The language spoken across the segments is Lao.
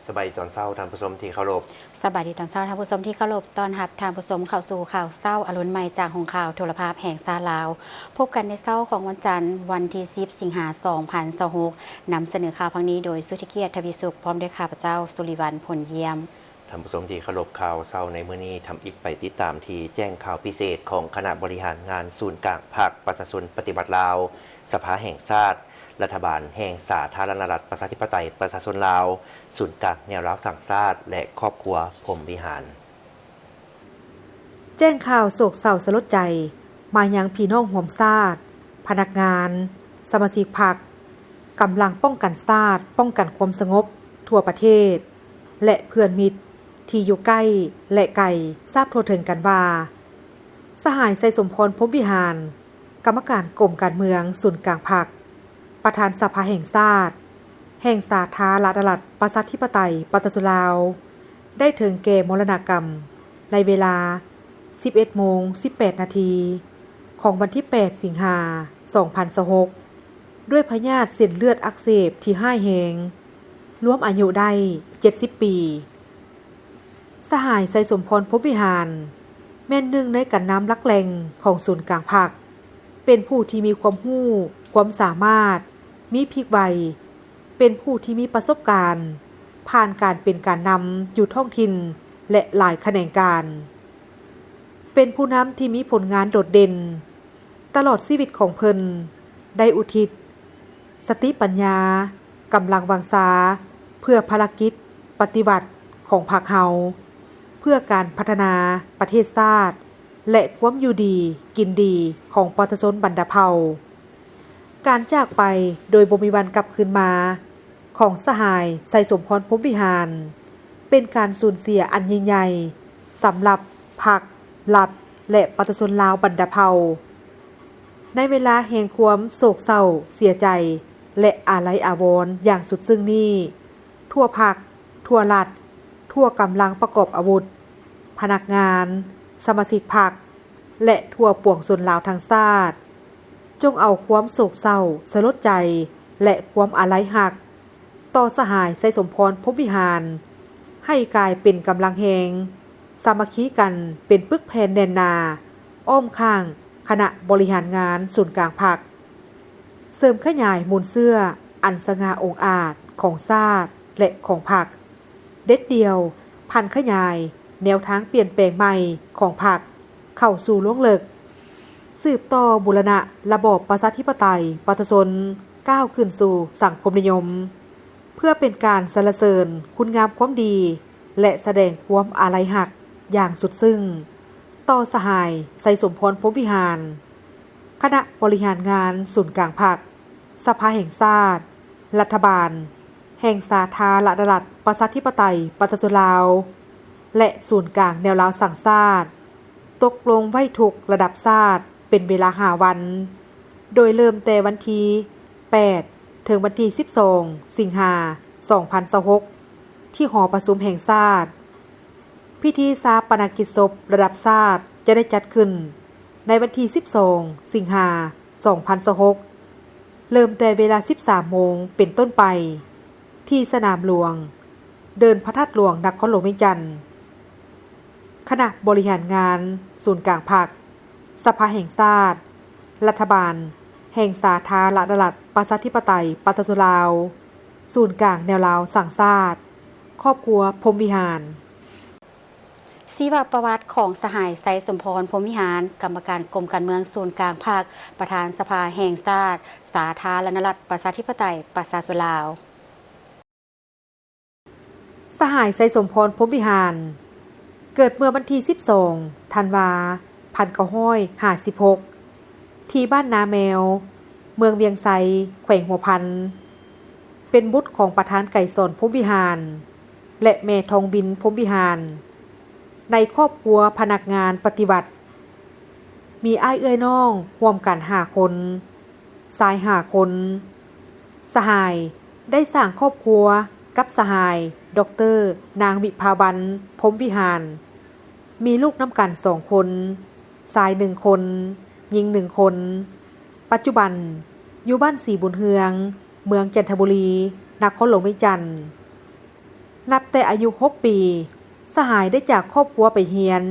ສະບາຍດີຕອນເຊົ້າ ທ່ານຜູ້ຊົມທີ່ເຄົາລົບ. ສະບາຍດີຕອນເຊົ້າ ທ່ານຜູ້ຊົມທີ່ເຄົາລົບ. ຕ້ອນຮັບທ່ານຜູ້ຊົມເຂົ້າສູ່ຂ່າວເຊົ້າອະລຸນໃໝ່ ຈາກຫ້ອງຂ່າວໂທລະພາບແຫ່ງຊາດລາວ. ພົບກັນໃນເຊົ້າຂອງວັນຈັນ ວັນທີສິບ ສິງຫາ ສອງພັນຊາວຫົກ. ນຳສະເໜີຂ່າວພາກນີ້ໂດຍ ສຸທິກຽດ ທະວີສຸກ ພ້ອມດ້ວຍຂ້າພະເຈົ້າ ສຸລິວັນ ພົນຢ້ຽມ. ທ່ານຜູ້ຊົມທີ່ເຄົາລົບ, ຂ່າວເຊົ້າໃນມື້ນີ້ ທຳອິດໄປຕິດຕາມທີ່ແຈ້ງຂ່າວພິເສດຂອງຄະນະບໍລິຫານງານສູນກາງພັກປະຊາຊົນປະຕິວັດລາວ, ສະພາແຫ່ງຊາດ, ລັດຖະບານແຫ່ງສາທາລະນະລັດປະຊາທິປະໄຕປະຊາຊົນລາວ, ສູນກາງແນວລາວສ້າງຊາດ ແລະ ຄອບຄົວພົມວິຫານ. ແຈ້ງຂ່າວໂສກເສົ້າສະຫຼົດໃຈມາຍັງພີ່ນ້ອງຮ່ວມຊາດ, ພະນັກງານ, ສະມາຊິກພັກ, ກຳລັງປ້ອງກັນຊາດ, ປ້ອງກັນຄວາມສະຫງົບທົ່ວປະເທດ ແລະ ເພື່ອນມິດທີ່ຢູ່ໃກ້ ແລະ ໄກ ຊາບທົ່ວເຖິງກັນວ່າ ສະຫາຍ ໄຊສົມພອນ ພົມວິຫານ, ກຳມະການກົມການເມືອງສູນກາງພັກ, ປະທານສະພາແຫ່ງຊາດ ແຫ່ງສາທາລະນະລັດປະຊາທິປະໄຕປະຊາຊົນລາວ ໄດ້ເຖິງແກ່ມໍລະນະກຳໃນເວລາສິບເອັດໂມງສິບແປດນາທີ ຂອງວັນທີແປດ ສິງຫາ ສອງພັນຊາວຫົກ ດ້ວຍພະຍາດເສັ້ນເລືອດອັກເສບທີ່ຮ້າຍແຮງ, ລວມອາຍຸໄດ້ເຈັດສິບປີ. ສະຫາຍ ໄຊສົມພອນ ພົມວິຫານ ແມ່ນໜຶ່ງໃນການນຳຫຼັກແຫຼ່ງຂອງສູນກາງພັກ, ເປັນຜູ້ທີ່ມີຄວາມຮູ້, ຄວາມສາມາດ, ມີພລິກໄວ, ເປັນຜູ້ທີ່ມີປະສົບການຜ່ານການເປັນການນຳຢູ່ທ້ອງຖິ່ນ ແລະ ຫຼາຍຂະແໜງການ, ເປັນຜູ້ນຳທີ່ມີຜົນງານໂດດເດັ່ນ. ຕະຫຼອດຊີວິດຂອງເພິ່ນໄດ້ອຸທິດສະຕິປັນຍາ, ກຳລັງວັງຊາ ເພື່ອພາລະກິດປະຕິວັດຂອງພັກເຮົາ, ເພື່ອການພັດທະນາປະເທດຊາດ ແລະ ຄວາມຢູ່ດີກິນດີຂອງປະຊາຊົນບັນດາເຜົ່າ. ການຈາກໄປໂດຍບໍ່ມີວັນກັບຄືນມາ ຂອງສະຫາຍ ໄຊສົມພອນ ພົມວິຫານ ເປັນການສູນເສຍອັນຍິ່ງໃຫຍ່ສຳລັບພັກ, ລັດ ແລະ ປະຊາຊົນລາວບັນດາເຜົ່າ. ໃນເວລາແຫ່ງຄວາມໂສກເສົ້າເສຍໃຈ ແລະ ອາໄລອາວອນຢ່າງສຸດຊຶ້ງນີ້, ທົ່ວພັກ, ທົ່ວລັດ, ທົ່ວກຳລັງປະກອບອາວຸດ, ພະນັກງານ, ສະມາຊິກພັກ ແລະ ທົ່ວປວງຊົນລາວທັງຊາດ, ຈົ່ງເອົາຄວາມໂສກເສົ້າສະຫຼົດໃຈ ແລະ ຄວາມອາໄລຮັກ ຕໍ່ສະຫາຍ ໄຊສົມພອນ ພົມວິຫານ ໃຫ້ກາຍເປັນກຳລັງແຮງ, ສາມັກຄີກັນເປັນປຶກແຜ່ນແໜ້ນໜາ ອ້ອມຂ້າງຄະນະບໍລິຫານງານສູນກາງພັກ, ເສີມຂະຫຍາຍມູນເຊື້ອອັນສະຫງ່າອົງອາດຂອງຊາດ ແລະ ຂອງພັກ, ເດັດດ່ຽວຜັນຂະຫຍາຍແນວທາງປ່ຽນແປງໃໝ່ຂອງພັກເຂົ້າສູ່ລວງເລິກ, ສືບຕໍ່ບູລະນະລະບອບປະຊາທິປະໄຕປະຊາຊົນ ກ້າວຂຶ້ນສູ່ສັງຄົມນິຍົມ ເພື່ອເປັນການສັນລະເສີນຄຸນງາມຄວາມດີ ແລະ ສະແດງຄວາມອາໄລຮັກຢ່າງສຸດຊຶ້ງ ຕໍ່ສະຫາຍ ໄຊສົມພອນ ພົມວິຫານ, ຄະນະບໍລິຫານງານສູນກາງພັກ, ສະພາແຫ່ງຊາດ, ລັດຖະບານແຫ່ງສາທາລະນະລັດປະຊາທິປະໄຕປະຊາຊົນລາວ ແລະ ສູນກາງແນວລາວສ້າງຊາດ ຕົກລົງໄວ້ທຸກລະດັບຊາດເປັນເວລາຫ້າວັນ, ໂດຍເລີ່ມແຕ່ວັນທີແປດ ເຖິງວັນທີສິບສອງ ສິງຫາ ສອງພັນຊາວຫົກ ທີ່ຫໍປະຊຸມແຫ່ງຊາດ. ພິທີຊາປະນະກິດສົບລະດັບຊາດຈະໄດ້ຈັດຂຶ້ນໃນວັນທີສິບສອງ ສິງຫາ ສອງພັນຊາວຫົກ ເລີ່ມແຕ່ເວລາສິບສາມໂມງເປັນຕົ້ນໄປ ທີ່ສະໜາມຫຼວງ, ເດີ່ນພະທາດຫຼວງ ນະຄອນຫຼວງວຽງຈັນ. ຄະນະບໍລິຫານງານສູນກາງພັກ, ສະພາແຫ່ງຊາດ, ລັດຖະບານແຫ່ງສາທາລະນະລັດປະຊາທິປະໄຕປະຊາຊົນລາວ, ສູນກາງແນວລາວສ້າງຊາດ, ຄອບຄົວພົມວິຫານ. ຊີວະປະຫວັດຂອງສະຫາຍ ໄຊສົມພອນ ພົມວິຫານ, ກຳມະການກົມການເມືອງສູນກາງພັກ, ປະທານສະພາແຫ່ງຊາດ, ສາທາລະນະລັດປະຊາທິປະໄຕປະຊາຊົນລາວ. ສະຫາຍ ໄຊສົມພອນ ພົມວິຫານ ເກີດເມື່ອວັນທີສິບສອງ ທັນວາ ພັນເກົ້າຮ້ອຍຫ້າສິບຫົກ ທີ່ບ້ານນາແມວ, ເມືອງວຽງໄຊ, ແຂວງຫົວພັນ, ເປັນບຸດຂອງປະທານໄກສອນ ພົມວິຫານ ແລະ ແມ່ທອງວິນ ພົມວິຫານ. ໃນຄອບຄົວພະນັກງານປະຕິວັດ ມີອ້າຍເອື້ອຍນ້ອງຮ່ວມກັນຫ້າຄົນ, ຊາຍຫ້າຄົນ. ສະຫາຍໄດ້ສ້າງຄອບຄົວກັບສະຫາຍ ດອກເຕີ ນາງ ວິພາວັນ ພົມວິຫານ, ມີລູກນຳກັນສອງຄົນ, ຊາຍໜຶ່ງຄົນ, ຍິງໜຶ່ງຄົນ. ປັດຈຸບັນຢູ່ບ້ານສີບຸນເຮືອງ, ເມືອງຈັນທະບູລີ, ນະຄອນຫຼວງວຽງຈັນ. ນັບແຕ່ອາຍຸຫົກປີ, ສະຫາຍໄດ້ຈາກຄອບຄົວໄປຮຽນ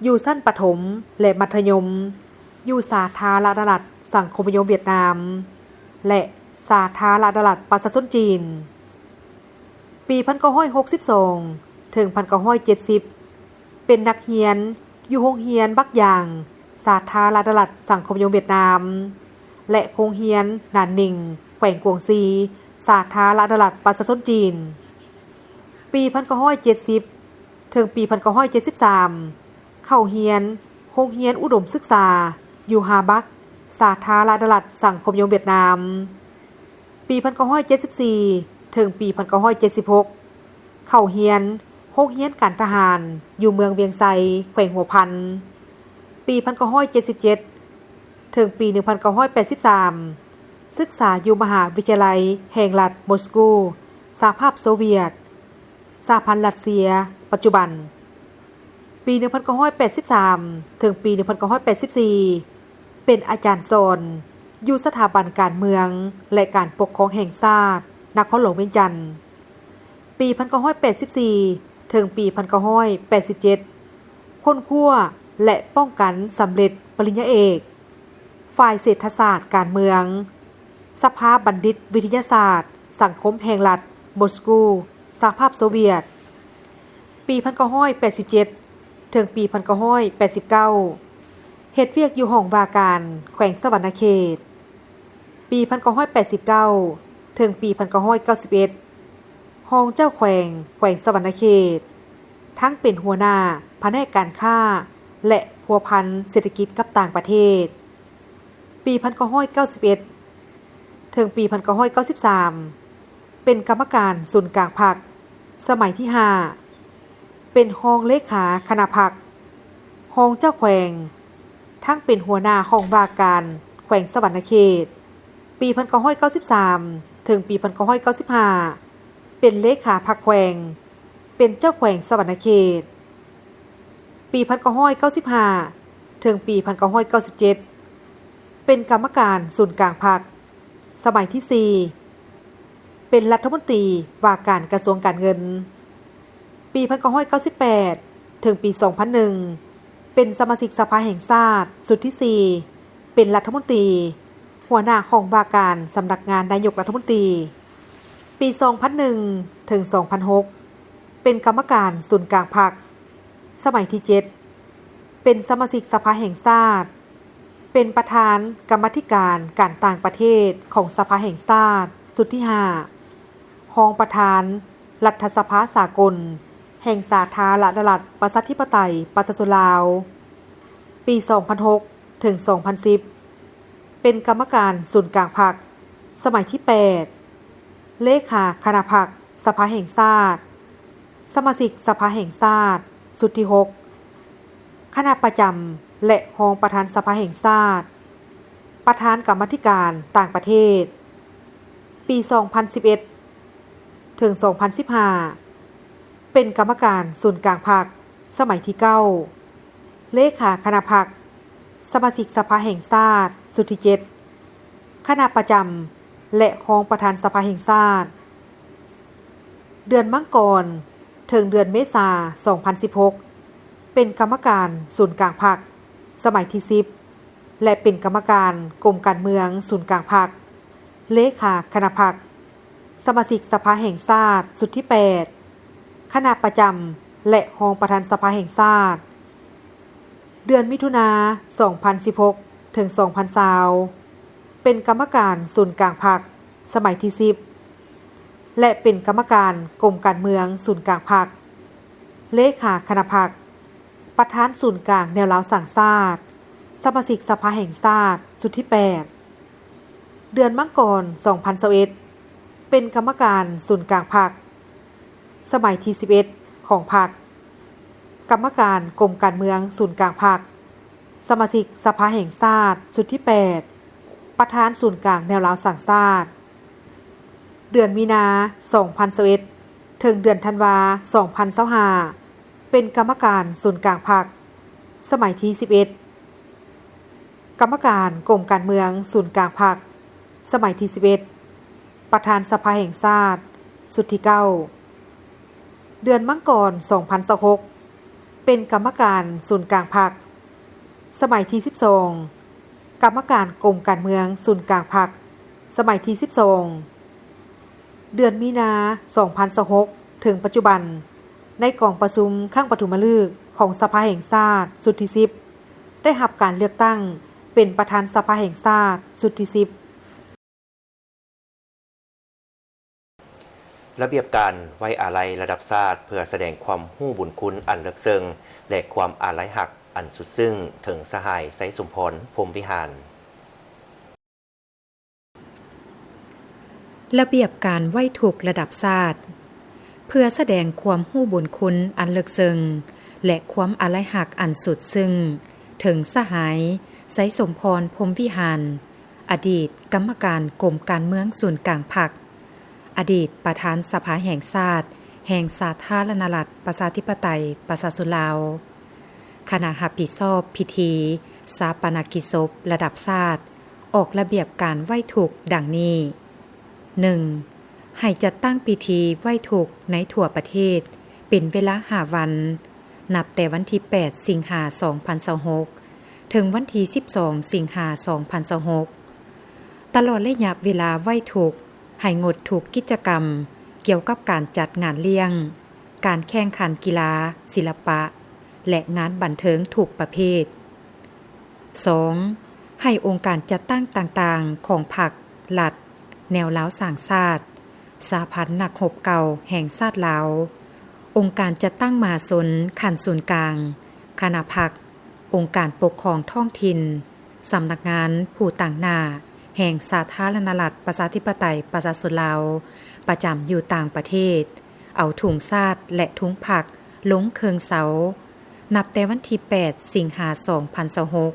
ຢູ່ຊັ້ນປະຖົມ ແລະ ມັດທະຍົມ ຢູ່ສາທາລະນະລັດສັງຄົມນິຍົມຫວຽດນາມ ແລະ ສາທາລະນະລັດປະຊາຊົນຈີນ. ປີພັນເກົ້າຮ້ອຍຫົກສິບສອງ ເຖິງພັນເກົ້າຮ້ອຍເຈັດສິບ ເປັນນັກຮຽນຢູ່ໂຮງຮຽນບັກຢາງ ສາທາລະນະລັດສັງຄົມນິຍົມຫວຽດນາມ ແລະ ໂຮງຮຽນໜານໜິງ ແຂວງກວາງຊີ ສາທາລະນະລັດປະຊາຊົນຈີນ. ປີພັນເກົ້າຮ້ອຍເຈັດສິບ ເຖິງປີພັນເກົ້າຮ້ອຍເຈັດສິບສາມ ເຂົ້າຮຽນໂຮງຮຽນອຸດົມສຶກສາຢູ່ຮາບັກ ສາທາລະນະລັດສັງຄົມນິຍົມຫວຽດນາມ. ປີພັນເກົ້າຮ້ອຍເຈັດສິບສີ່ ເຖິງປີພັນເກົ້າຮ້ອຍເຈັດສິບຫົກ ເຂົ້າຮຽນໂຮງຮຽນການທະຫານຢູ່ເມືອງວຽງໄຊ ແຂວງຫົວພັນ. ປີພັນເກົ້າຮ້ອຍເຈັດສິບເຈັດ ເຖິງປີໜຶ່ງພັນເກົ້າຮ້ອຍແປດສິບສາມ ສຶກສາຢູ່ມະຫາວິທະຍາໄລແຫ່ງລັດມົສກູ ສະຫະພາບໂຊວຽດ ສະຫະພັນລັດເຊຍປັດຈຸບັນ. ປີໜຶ່ງພັນເກົ້າຮ້ອຍແປດສິບສາມ ເຖິງປີໜຶ່ງພັນເກົ້າຮ້ອຍແປດສິບສີ່ ເປັນອາຈານສອນຢູ່ສະຖາບັນການເມືອງ ແລະ ການປົກຄອງແຫ່ງຊາດ ນະຄອນຫຼວງວຽງຈັນ. ປີພັນເກົ້າຮ້ອຍແປດສິບສີ່ ເຖິງປີພັນເກົ້າຮ້ອຍແປດສິບເຈັດ ຄົ້ນຄວ້າ ແລະ ປ້ອງກັນສຳເລັດປະລິນຍາເອກ ຝ່າຍເສດຖະສາດການເມືອງ ສະພາບັນດິດວິທະຍາສາດສັງຄົມແຫ່ງລັດມົສກູ ສະຫະພາບໂຊວຽດ. ປີພັນເກົ້າຮ້ອຍແປດສິບເຈັດ ເຖິງປີພັນເກົ້າຮ້ອຍແປດສິບເກົ້າ ເຮັດວຽກຢູ່ຫ້ອງວ່າການແຂວງສະຫວັນນະເຂດ. ປີພັນເກົ້າຮ້ອຍແປດສິບເກົ້າ ເຖິງປີພັນເກົ້າຮ້ອຍເກົ້າສິບເອັດ ຮອງເຈົ້າແຂວງແຂວງສະຫວັນນະເຂດ, ທັງເປັນຫົວໜ້າພະແນກການຄ້າ ແລະ ພົວພັນເສດຖະກິດກັບຕ່າງປະເທດ. ປີພັນເກົ້າຮ້ອຍເກົ້າສິບເອັດ ເຖິງປີພັນເກົ້າຮ້ອຍເກົ້າສິບສາມ ເປັນກຳມະການສູນກາງພັກສະໄໝທີຫ້າ, ເປັນຮອງເລຂາຄະນະພັກ, ຮອງເຈົ້າແຂວງ, ທັງເປັນຫົວໜ້າຫ້ອງວ່າການແຂວງສະຫວັນນະເຂດ. ປີພັນເກົ້າຮ້ອຍເກົ້າສິບສາມ ເຖິງປີພັນເກົ້າຮ້ອຍເກົ້າສິບຫ້າ ເປັນເລຂາພັກແຂວງ, ເປັນເຈົ້າແຂວງສະຫວັນນະເຂດ. ປີພັນເກົ້າຮ້ອຍເກົ້າສິບຫ້າ ເຖິງປີພັນເກົ້າຮ້ອຍເກົ້າສິບເຈັດ ເປັນກຳມະການສູນກາງພັກ ສະໄໝທີສີ່ ເປັນລັດຖະມົນຕີວ່າການກະຊວງການເງິນ. ປີພັນເກົ້າຮ້ອຍເກົ້າສິບແປດ ເຖິງປີສອງພັນໜຶ່ງ ເປັນສະມາຊິກສະພາແຫ່ງຊາດຊຸດທີສີ່ ເປັນລັດຖະມົນຕີ ຫົວໜ້າຫ້ອງວ່າການສຳນັກງານນາຍົກລັດຖະມົນຕີ. ປີສອງພັນໜຶ່ງ ເຖິງສອງພັນຫົກ ເປັນກຳມະການສູນກາງພັກ ສະໄໝທີເຈັດ ເປັນສະມາຊິກສະພາແຫ່ງຊາດ, ເປັນປະທານກຳມາທິການການຕ່າງປະເທດຂອງສະພາແຫ່ງຊາດຊຸດທີຫ້າ, ຮອງປະທານລັດຖະສະພາສາກົນແຫ່ງສາທາລະນະລັດປະຊາທິປະໄຕປະຊາຊົນລາວ. ປີສອງພັນຫົກ ເຖິງສອງພັນສິບ ເປັນກຳມະການສູນກາງພັກ ສະໄໝທີແປດ ເລຂາຄະນະພັກສະພາແຫ່ງຊາດ, ສະມາຊິກສະພາແຫ່ງຊາດຊຸດທີຫົກ, ຄະນະປະຈຳ ແລະ ຮອງປະທານສະພາແຫ່ງຊາດ, ປະທານກຳມາທິການຕ່າງປະເທດ. ປີສອງພັນສິບເອັດ ເຖິງສອງພັນສິບຫ້າ ເປັນກຳມະການສູນກາງພັກ ສະໄໝທີເກົ້າ, ເລຂາຄະນະພັກ, ສະມາຊິກສະພາແຫ່ງຊາດຊຸດທີເຈັດ, ຄະນະປະຈຳ ແລະ ຮອງປະທານສະພາແຫ່ງຊາດ. ເດືອນມັງກອນ ເຖິງເດືອນເມສາ ສອງພັນສິບຫົກ ເປັນກຳມະການສູນກາງພັກ ສະໄໝທີສິບ ແລະ ເປັນກຳມະການກົມການເມືອງສູນກາງພັກ, ເລຂາຄະນະພັກ, ສະມາຊິກສະພາແຫ່ງຊາດຊຸດທີແປດ, ຄະນະປະຈຳ ແລະ ຮອງປະທານສະພາແຫ່ງຊາດ. ເດືອນມິຖຸນາ ສອງພັນສິບຫົກ ເຖິງສອງພັນຊາວ ເປັນກຳມະການສູນກາງພັກ ສະໄໝທີສິບ ແລະ ເປັນກຳມະການກົມການເມືອງສູນກາງພັກ, ເລຂາຄະນະພັກ, ປະທານສູນກາງແນວລາວສ້າງຊາດ, ສະມາຊິກສະພາແຫ່ງຊາດຊຸດທີແປດ. ເດືອນມັງກອນ ສອງພັນຊາວເອັດ ເປັນກຳມະການສູນກາງພັກ ສະໄໝທີສິບເອັດ ຂອງພັກ, ກຳມະການກົມການເມືອງສູນກາງພັກ, ສະມາຊິກສະພາແຫ່ງຊາດຊຸດທີແປດ, ປະທານສູນກາງແນວລາວສ້າງຊາດ. ເດືອນມີນາ ສອງພັນຊາວເອັດ ເຖິງເດືອນທັນວາ ສອງພັນຊາວຫ້າ ເປັນກຳມະການສູນກາງພັກ ສະໄໝທີສິບເອັດ, ກຳມະການກົມການເມືອງສູນກາງພັກ ສະໄໝທີສິບເອັດ, ປະທານສະພາແຫ່ງຊາດຊຸດທີເກົ້າ. ເດືອນມັງກອນ ສອງພັນຊາວຫົກ ເປັນກຳມະການສູນກາງພັກ ສະໄໝທີສິບສອງ, ກຳມະການກົມການເມືອງສູນກາງພັກ ສະໄໝທີສິບສອງ. ເດືອນມີນາ ສອງພັນຊາວຫົກ ເຖິງປັດຈຸບັນ, ໃນກອງປະຊຸມຄັ້ງປະຖົມມະລຶກຂອງສະພາແຫ່ງຊາດຊຸດທີສິບ ໄດ້ຮັບການເລືອກຕັ້ງເປັນປະທານສະພາແຫ່ງຊາດຊຸດທີສິບ. ລະບຽບການໄວ້ອາໄລລະດັບຊາດ ເພື່ອສະແດງຄວາມຮູ້ບຸນຄຸນອັນເລິກເຊິ່ງ ແລະ ຄວາມອາໄລຮັກອັນສຸດຊຶ້ງເຖິງສະຫາຍ ໄຊສົມພອນ ພົມວິຫານ. ລະບຽບການໄວ້ທຸກລະດັບຊາດ ເພື່ອສະແດງຄວາມຮູ້ບຸນຄຸນອັນເລິກເຊິ່ງ ແລະ ຄວາມອາໄລຮັກອັນສຸດຊຶ້ງເຖິງສະຫາຍ ໄຊສົມພອນ ພົມວິຫານ ອະດີດກຳມະການກົມການເມືອງສູນກາງພັກ, ອະດີດປະທານສະພາແຫ່ງຊາດ ແຫ່ງສາທາລະນະລັດ ປະຊາທິປະໄຕ ປະຊາຊົນລາວ. ຄະນະຮັບຜິດຊອບພິທີຊາປະນະກິດສົບລະດັບຊາດ ອອກລະບຽບການໄວ້ທຸກດັ່ງນີ້. ໜຶ່ງ ໃຫ້ຈັດຕັ້ງພິທີໄວ້ທຸກໃນທົ່ວປະເທດເປັນເວລາຫ້າວັນ, ນັບແຕ່ວັນທີແປດ ສິງຫາ ສອງພັນຊາວຫົກ ເຖິງວັນທີສິບສອງ ສິງຫາ ສອງພັນຊາວຫົກ. ຕະຫຼອດໄລຍະເວລາໄວ້ທຸກ ໃຫ້ງົດທຸກກິດຈະກຳກ່ຽວກັບການຈັດງານລ້ຽງ, ການແຂ່ງຂັນກິລາ, ສິລະປະ ແລະ ງານບັນເທີງທຸກປະເພດ. ສອງ ໃຫ້ອົງການຈັດຕັ້ງຕ່າງໆຂອງພັກ, ລັດ, ແນວລາວສ້າງຊາດ, ສະຫະພັນນັກຮົບເກົ່າແຫ່ງຊາດລາວ, ອົງການຈັດຕັ້ງມະຫາຊົນຂັ້ນສູນກາງ, ຄະນະພັກ, ອົງການປົກຄອງທ້ອງຖິ່ນ, ສຳນັກງານຜູ້ຕາງໜ້າແຫ່ງສາທາລະນະລັດ ປະຊາທິປະໄຕ ປະຊາຊົນລາວ ປະຈຳຢູ່ຕ່າງປະເທດ ເອົາທຸງຊາດ ແລະ ທຸງພັກລົງເຄິ່ງເສົາ ນັບແຕ່ວັນທີແປດ ສິງຫາ ສອງພັນຊາວຫົກ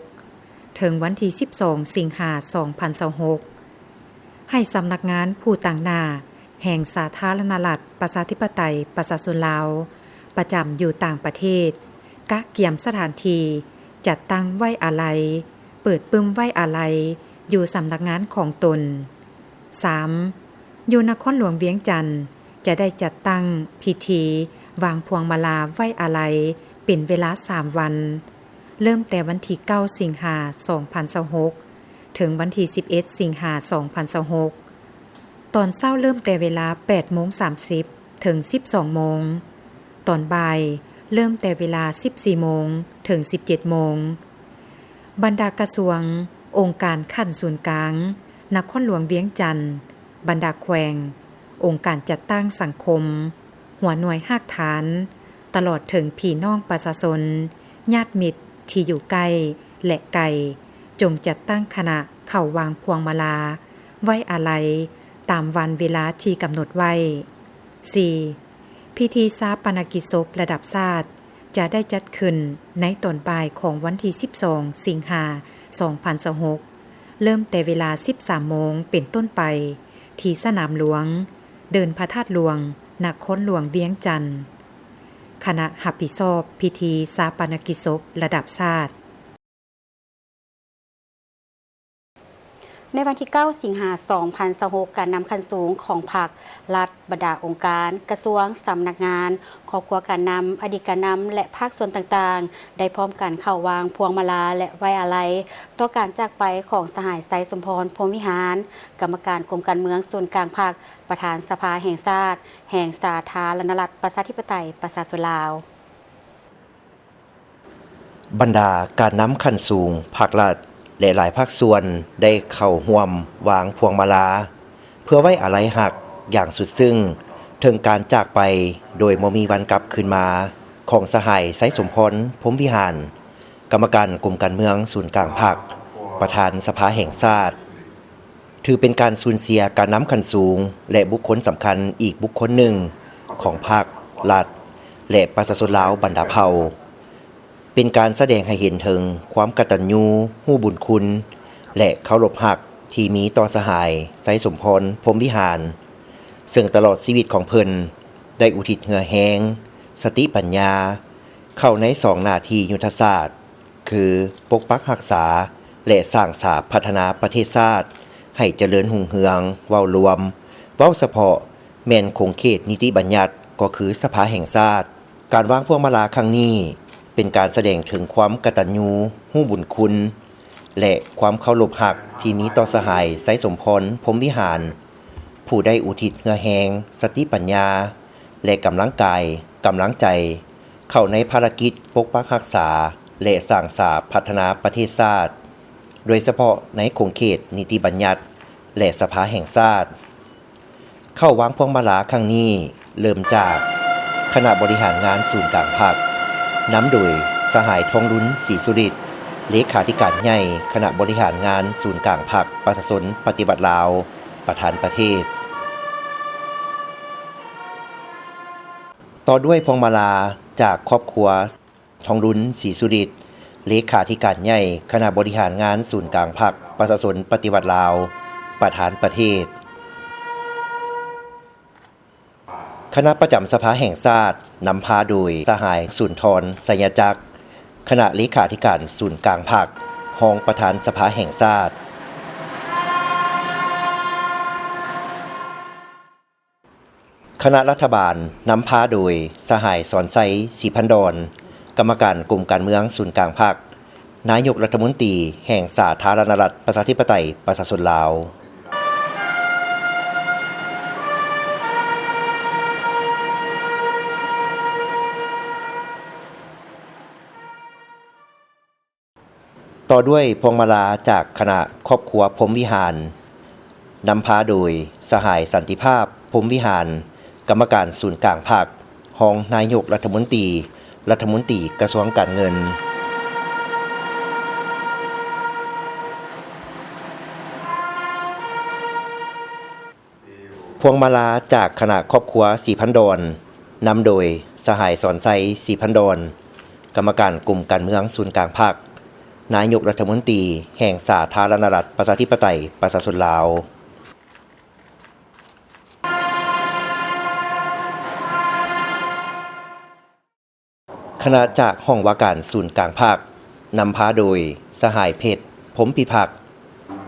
ເຖິງວັນທີສິບສອງ ສິງຫາ ສອງພັນຊາວຫົກ. ໃຫ້ສຳນັກງານຜູ້ຕາງໜ້າແຫ່ງສາທາລະນະລັດ ປະຊາທິປະໄຕ ປະຊາຊົນລາວ ປະຈຳຢູ່ຕ່າງປະເທດ ກະກຽມສະຖານທີ່ຈັດຕັ້ງໄວ້ອາໄລ, ເປີດປຶ້ມໄວ້ອາໄລຢູ່ສຳນັກງານຂອງຕົນ. ສາມ ຢູ່ນະຄອນຫຼວງວຽງຈັນ ຈະໄດ້ຈັດຕັ້ງພິທີວາງພວງມາລາໄວ້ອາໄລເປັນເວລາສາມວັນ, ເລີ່ມແຕ່ວັນທີເກົ້າ ສິງຫາ ສອງພັນຊາວຫົກ ເຖິງວັນທີສິບເອັດ ສິງຫາ ສອງພັນຊາວຫົກ. ຕອນເຊົ້າເລີ່ມແຕ່ເວລາແປດໂມງສາມສິບ ເຖິງສິບສອງໂມງ, ຕອນບ່າຍເລີ່ມແຕ່ເວລາສິບສີ່ໂມງ ເຖິງສິບເຈັດໂມງ. ບັນດາກະຊວງ, ອົງການຂັ້ນສູນກາງ, ນະຄອນຫຼວງວຽງຈັນ, ບັນດາແຂວງ, ອົງການຈັດຕັ້ງສັງຄົມ, ຫົວໜ່ວຍຮາກຖານ, ຕະຫຼອດເຖິງພີ່ນ້ອງປະຊາຊົນ, ຍາດມິດທີ່ຢູ່ໃກ້ ແລະ ໄກ, ຈົ່ງຈັດຕັ້ງຄະນະເຂົ້າວາງພວງມາລາໄວ້ອາໄລຕາມວັນເວລາທີ່ກຳນົດໄວ້. ສີ່ ພິທີຊາປະນະກິດສົບລະດັບຊາດ ຈະໄດ້ຈັດຂຶ້ນໃນຕອນບ່າຍຂອງວັນທີສິບສອງ ສິງຫາ ສອງພັນຊາວຫົກ ເລີ່ມແຕ່ເວລາສິບສາມໂມງເປັນຕົ້ນໄປ ທີ່ສະໜາມຫຼວງ, ເດີ່ນພະທາດຫຼວງ, ນະຄອນຫຼວງວຽງຈັນ. ຄະນະຮັບຜິດຊອບພິທີຊາປະນະກິດສົບລະດັບຊາດ. ໃນວັນທີເກົ້າ ສິງຫາ ສອງພັນຊາວຫົກ ການນຳຂັ້ນສູງຂອງພັກ, ລັດ, ບັນດາອົງການ, ກະຊວງ, ສຳນັກງານ, ຄອບຄົວການນຳ, ອະດີດການນຳ ແລະ ພາກສ່ວນຕ່າງໆ ໄດ້ພ້ອມກັນເຂົ້າວາງພວງມາລາ ແລະ ໄວ້ອາໄລຕໍ່ການຈາກໄປຂອງສະຫາຍ ໄຊສົມພອນ ພົມວິຫານ, ກຳມະການກົມການເມືອງສູນກາງພັກ, ປະທານສະພາແຫ່ງຊາດ ແຫ່ງສາທາລະນະລັດ ປະຊາທິປະໄຕ ປະຊາຊົນລາວ. ບັນດາການນຳຂັ້ນສູງ, ພາກລັດ ແລະ ຫຼາຍພາກສ່ວນ ໄດ້ເຂົ້າຮ່ວມວາງພວງມາລາ ເພື່ອໄວ້ອາໄລຮັກຢ່າງສຸດຊຶ້ງ ເຖິງການຈາກໄປໂດຍບໍ່ມີວັນກັບຄືນມາ ຂອງສະຫາຍ ໄຊສົມພອນ ພົມວິຫານ, ກຳມະການກົມການເມືອງສູນກາງພັກ, ປະທານສະພາແຫ່ງຊາດ. ຖືເປັນການສູນເສຍການນຳຂັ້ນສູງ ແລະ ບຸກຄົນສຳຄັນອີກບຸກຄົນໜຶ່ງຂອງພັກ, ລັດ ແລະ ປະຊາຊົນລາວບັນດາເຜົ່າ. ເປັນການສະແດງໃຫ້ເຫັນເຖິງຄວາມກະຕັນຍູຮູ້ບຸນຄຸນ ແລະ ເຄົາລົບຮັກທີ່ມີຕໍ່ສະຫາຍ ໄຊສົມພອນ ພົມວິຫານ, ເຊິ່ງຕະຫຼອດຊີວິດຂອງເພິ່ນໄດ້ອຸທິດເຫື່ອແຮງ, ສະຕິປັນຍາ ເຂົ້າໃນສອງໜ້າທີ່ຍຸດທະສາດ ຄື ປົກປັກຮັກສາ ແລະ ສ້າງສາພັດທະນາປະເທດຊາດໃຫ້ຈະເລີນຮຸ່ງເຮືອງ ເວົ້າລວມ, ເວົ້າສະເພາະແມ່ນຂົງເຂດນິຕິບັນຍັດ ກໍຄືສະພາແຫ່ງຊາດ. ການວາງພວງມາລາຄັ້ງນີ້ ເປັນການສະແດງເຖິງຄວາມກະຕັນຍູຮູ້ບຸນຄຸນ ແລະ ຄວາມເຄົາລົບຮັກທີ່ມີຕໍ່ສະຫາຍ ໄຊສົມພອນ ພົມວິຫານ ຜູ້ໄດ້ອຸທິດເຫື່ອແຮງ, ສະຕິປັນຍາ ແລະ ກຳລັງກາຍ, ກຳລັງໃຈ ເຂົ້າໃນພາລະກິດປົກປັກຮັກສາ ແລະ ສ້າງສາພັດທະນາປະເທດຊາດ, ໂດຍສະເພາະໃນຂົງເຂດນິຕິບັນຍັດ ແລະ ສະພາແຫ່ງຊາດ. ເຂົ້າວາງພວງມາລາຄັ້ງນີ້ ເລີ່ມຈາກຄະນະບໍລິຫານງານສູນກາງພັກ ນຳໂດຍສະຫາຍ ທອງລຸນ ສີສຸລິດ ເລຂາທິການໃຫຍ່ຄະນະບໍລິຫານງານສູນກາງພັກປະຊາຊົນປະຕິວັດລາວ ປະທານປະເທດ. ຕໍ່ດ້ວຍພວງມາລາຈາກຄອບຄົວ ທອງລຸນ ສີສຸລິດ ເລຂາທິການໃຫຍ່ຄະນະບໍລິຫານງານສູນກາງພັກປະຊາຊົນປະຕິວັດລາວ ປະທານປະເທດ. ຄະນະປະຈຳສະພາແຫ່ງຊາດ ນຳພາໂດຍສະຫາຍ ສຸນທອນ ໄຊຍະຈັກ ຄະນະເລຂາທິການສູນກາງພັກ ຮອງປະທານສະພາແຫ່ງຊາດ. ຄະນະລັດຖະບານ ນຳພາໂດຍສະຫາຍ ສອນໄຊ ສີພັນດອນ ກຳມະການກົມການເມືອງສູນກາງພັກ, ນາຍົກລັດຖະມົນຕີແຫ່ງສາທາລະນະລັດ ປະຊາທິປະໄຕ ປະຊາຊົນລາວ. ຕໍ່ດ້ວຍພວງມາລາຈາກຄະນະຄອບຄົວພົມວິຫານ ນຳພາໂດຍສະຫາຍ ສັນຕິພາບ ພົມວິຫານ ກຳມະການສູນກາງພັກ, ຮອງນາຍົກລັດຖະມົນຕີ, ລັດຖະມົນຕີກະຊວງການເງິນ. ພວງມາລາຈາກຄະນະຄອບຄົວສີພັນດອນ ນຳໂດຍສະຫາຍ ສອນໄຊ ສີພັນດອນ ກຳມະການກົມການເມືອງສູນກາງພັກ, ນາຍົກລັດຖະມົນຕີແຫ່ງສາທາລະນະລັດ ປະຊາທິປະໄຕ ປະຊາຊົນລາວ. ຄະນະຈາກຫ້ອງວ່າການສູນກາງພັກ ນຳພາໂດຍສະຫາຍ ເພັດ ພົມພິພັກ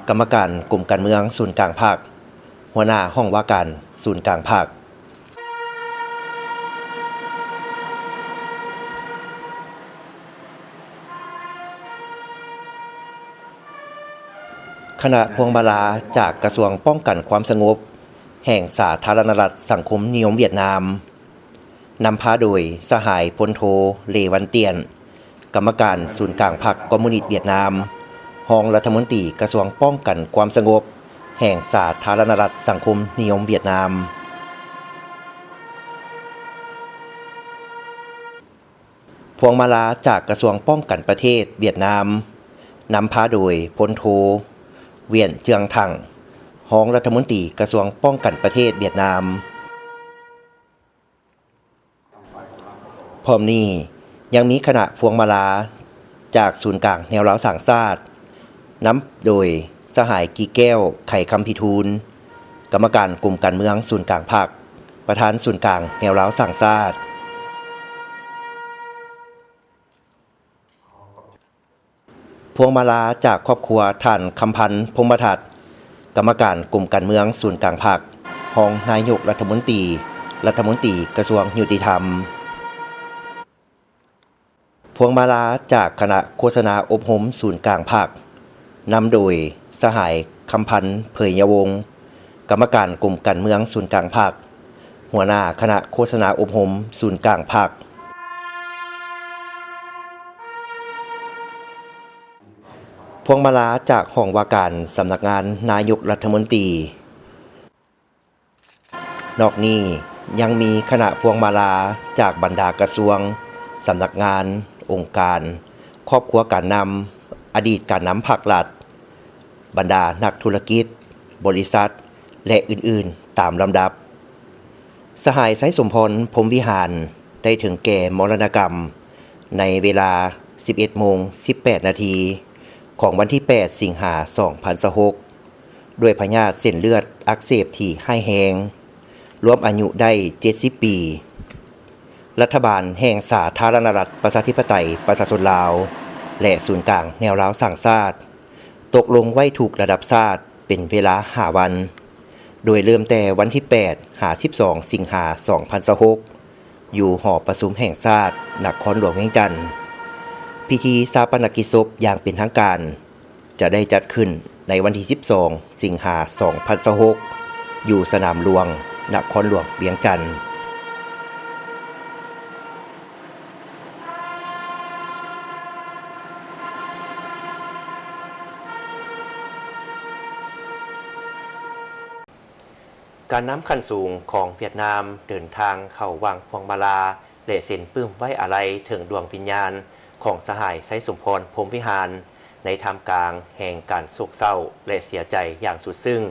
ກຳມະການກົມການເມືອງສູນກາງພັກ, ຫົວໜ້າຫ້ອງວ່າການສູນກາງພັກ. ຄະນະພວງມາລາຈາກກະຊວງປ້ອງກັນຄວາມສະຫງົບ ແຫ່ງສາທາລະນະລັດສັງຄົມນິຍົມຫວຽດນາມ ນຳພາໂດຍສະຫາຍ ພົນໂທ ເລວັນຕຽນ ກຳມະການສູນກາງພັກຄອມມູນິດຫວຽດນາມ, ຮອງລັດຖະມົນຕີກະຊວງປ້ອງກັນຄວາມສະຫງົບ ແຫ່ງສາທາລະນະລັດສັງຄົມນິຍົມຫວຽດນາມ. ພວງມາລາຈາກກະຊວງປ້ອງກັນປະເທດຫວຽດນາມ ນຳພາໂດຍ ພົນໂທ ຫວຽນ ເຈືອງທັງ ຮອງລັດຖະມົນຕີກະຊວງປ້ອງກັນປະເທດຫວຽດນາມ. ພ້ອມນີ້ຍັງມີຄະນະພວງມາລາຈາກສູນກາງແນວລາວສ້າງຊາດ ນຳໂດຍສະຫາຍ ກີແກ້ວ ໄຂຄຳພິທູນ ກຳມະການກົມການເມືອງສູນກາງພັກ, ປະທານສູນກາງແນວລາວສ້າງຊາດ. ພວງມາລາຈາກຄອບຄົວທ່ານ ຄຳພັນ ພົມມະທັດ ກຳມະການກົມການເມືອງສູນກາງພັກ, ຮອງນາຍົກລັດຖະມົນຕີ, ລັດຖະມົນຕີກະຊວງຍຸຕິທຳ. ພວງມາລາຈາກຄະນະໂຄສະນາອົບຮົມສູນກາງພັກ ນຳໂດຍສະຫາຍ ຄຳພັນ ເຜີຍຍະວົງ ກຳມະການກົມການເມືອງສູນກາງພັກ, ຫົວໜ້າຄະນະໂຄສະນາອົບຮົມສູນກາງພັກ. ພວງມາລາຈາກຫ້ອງວ່າການສຳນັກງານນາຍົກລັດຖະມົນຕີ. ນອກນີ້ຍັງມີຄະນະພວງມາລາຈາກບັນດາກະຊວງ, ສຳນັກງານ, ອົງການ, ຄອບຄົວການນຳ, ອະດີດການນຳພັກລັດ, ບັນດານັກທຸລະກິດ, ບໍລິສັດ ແລະ ອື່ນໆ ຕາມລຳດັບ. ສະຫາຍ ໄຊສົມພອນ ພົມວິຫານ ໄດ້ເຖິງແກ່ມໍລະນະກຳ ໃນເວລາສິບເອັດໂມງສິບແປດນາທີ ຂອງວັນທີແປດ ສິງຫາ ສອງພັນຊາວຫົກ ດ້ວຍພະຍາດເສັ້ນເລືອດອັກເສບທີ່ຮ້າຍແຮງ, ລວມອາຍຸໄດ້ເຈັດສິບປີ. ລັດຖະບານແຫ່ງສາທາລະນະລັດ ປະຊາທິປະໄຕ ປະຊາຊົນລາວ ແລະ ສູນກາງແນວລາວສ້າງຊາດ ຕົກລົງໄວ້ທຸກລະດັບຊາດເປັນເວລາຫ້າວັນ, ໂດຍເລີ່ມແຕ່ວັນທີແປດ ຫາ ສິບສອງ ສິງຫາ ສອງພັນຊາວຫົກ ຢູ່ຫໍປະຊຸມແຫ່ງຊາດນະຄອນຫຼວງວຽງຈັນ. ພິທີຊາປະນະກິດສົບຢ່າງເປັນທາງການ ຈະໄດ້ຈັດຂຶ້ນໃນວັນທີສິບສອງ ສິງຫາ ສອງພັນຊາວຫົກ ຢູ່ສະໜາມຫຼວງນະຄອນຫຼວງວຽງຈັນ. ການນຳຂັ້ນສູງຂອງຫວຽດນາມເດີນທາງເຂົ້າວາງພວງມາລາ ແລະ ເຊັນປຶ້ມໄວ້ອາໄລເຖິງດວງວິນຍານຂອງສະຫາຍ ໄຊສົມພອນ ພົມວິຫານ ໃນທ່າມກາງແຫ່ງການໂສກເສົ້າ ແລະ ເສຍໃຈຢ່າງສຸດຊຶ້ງ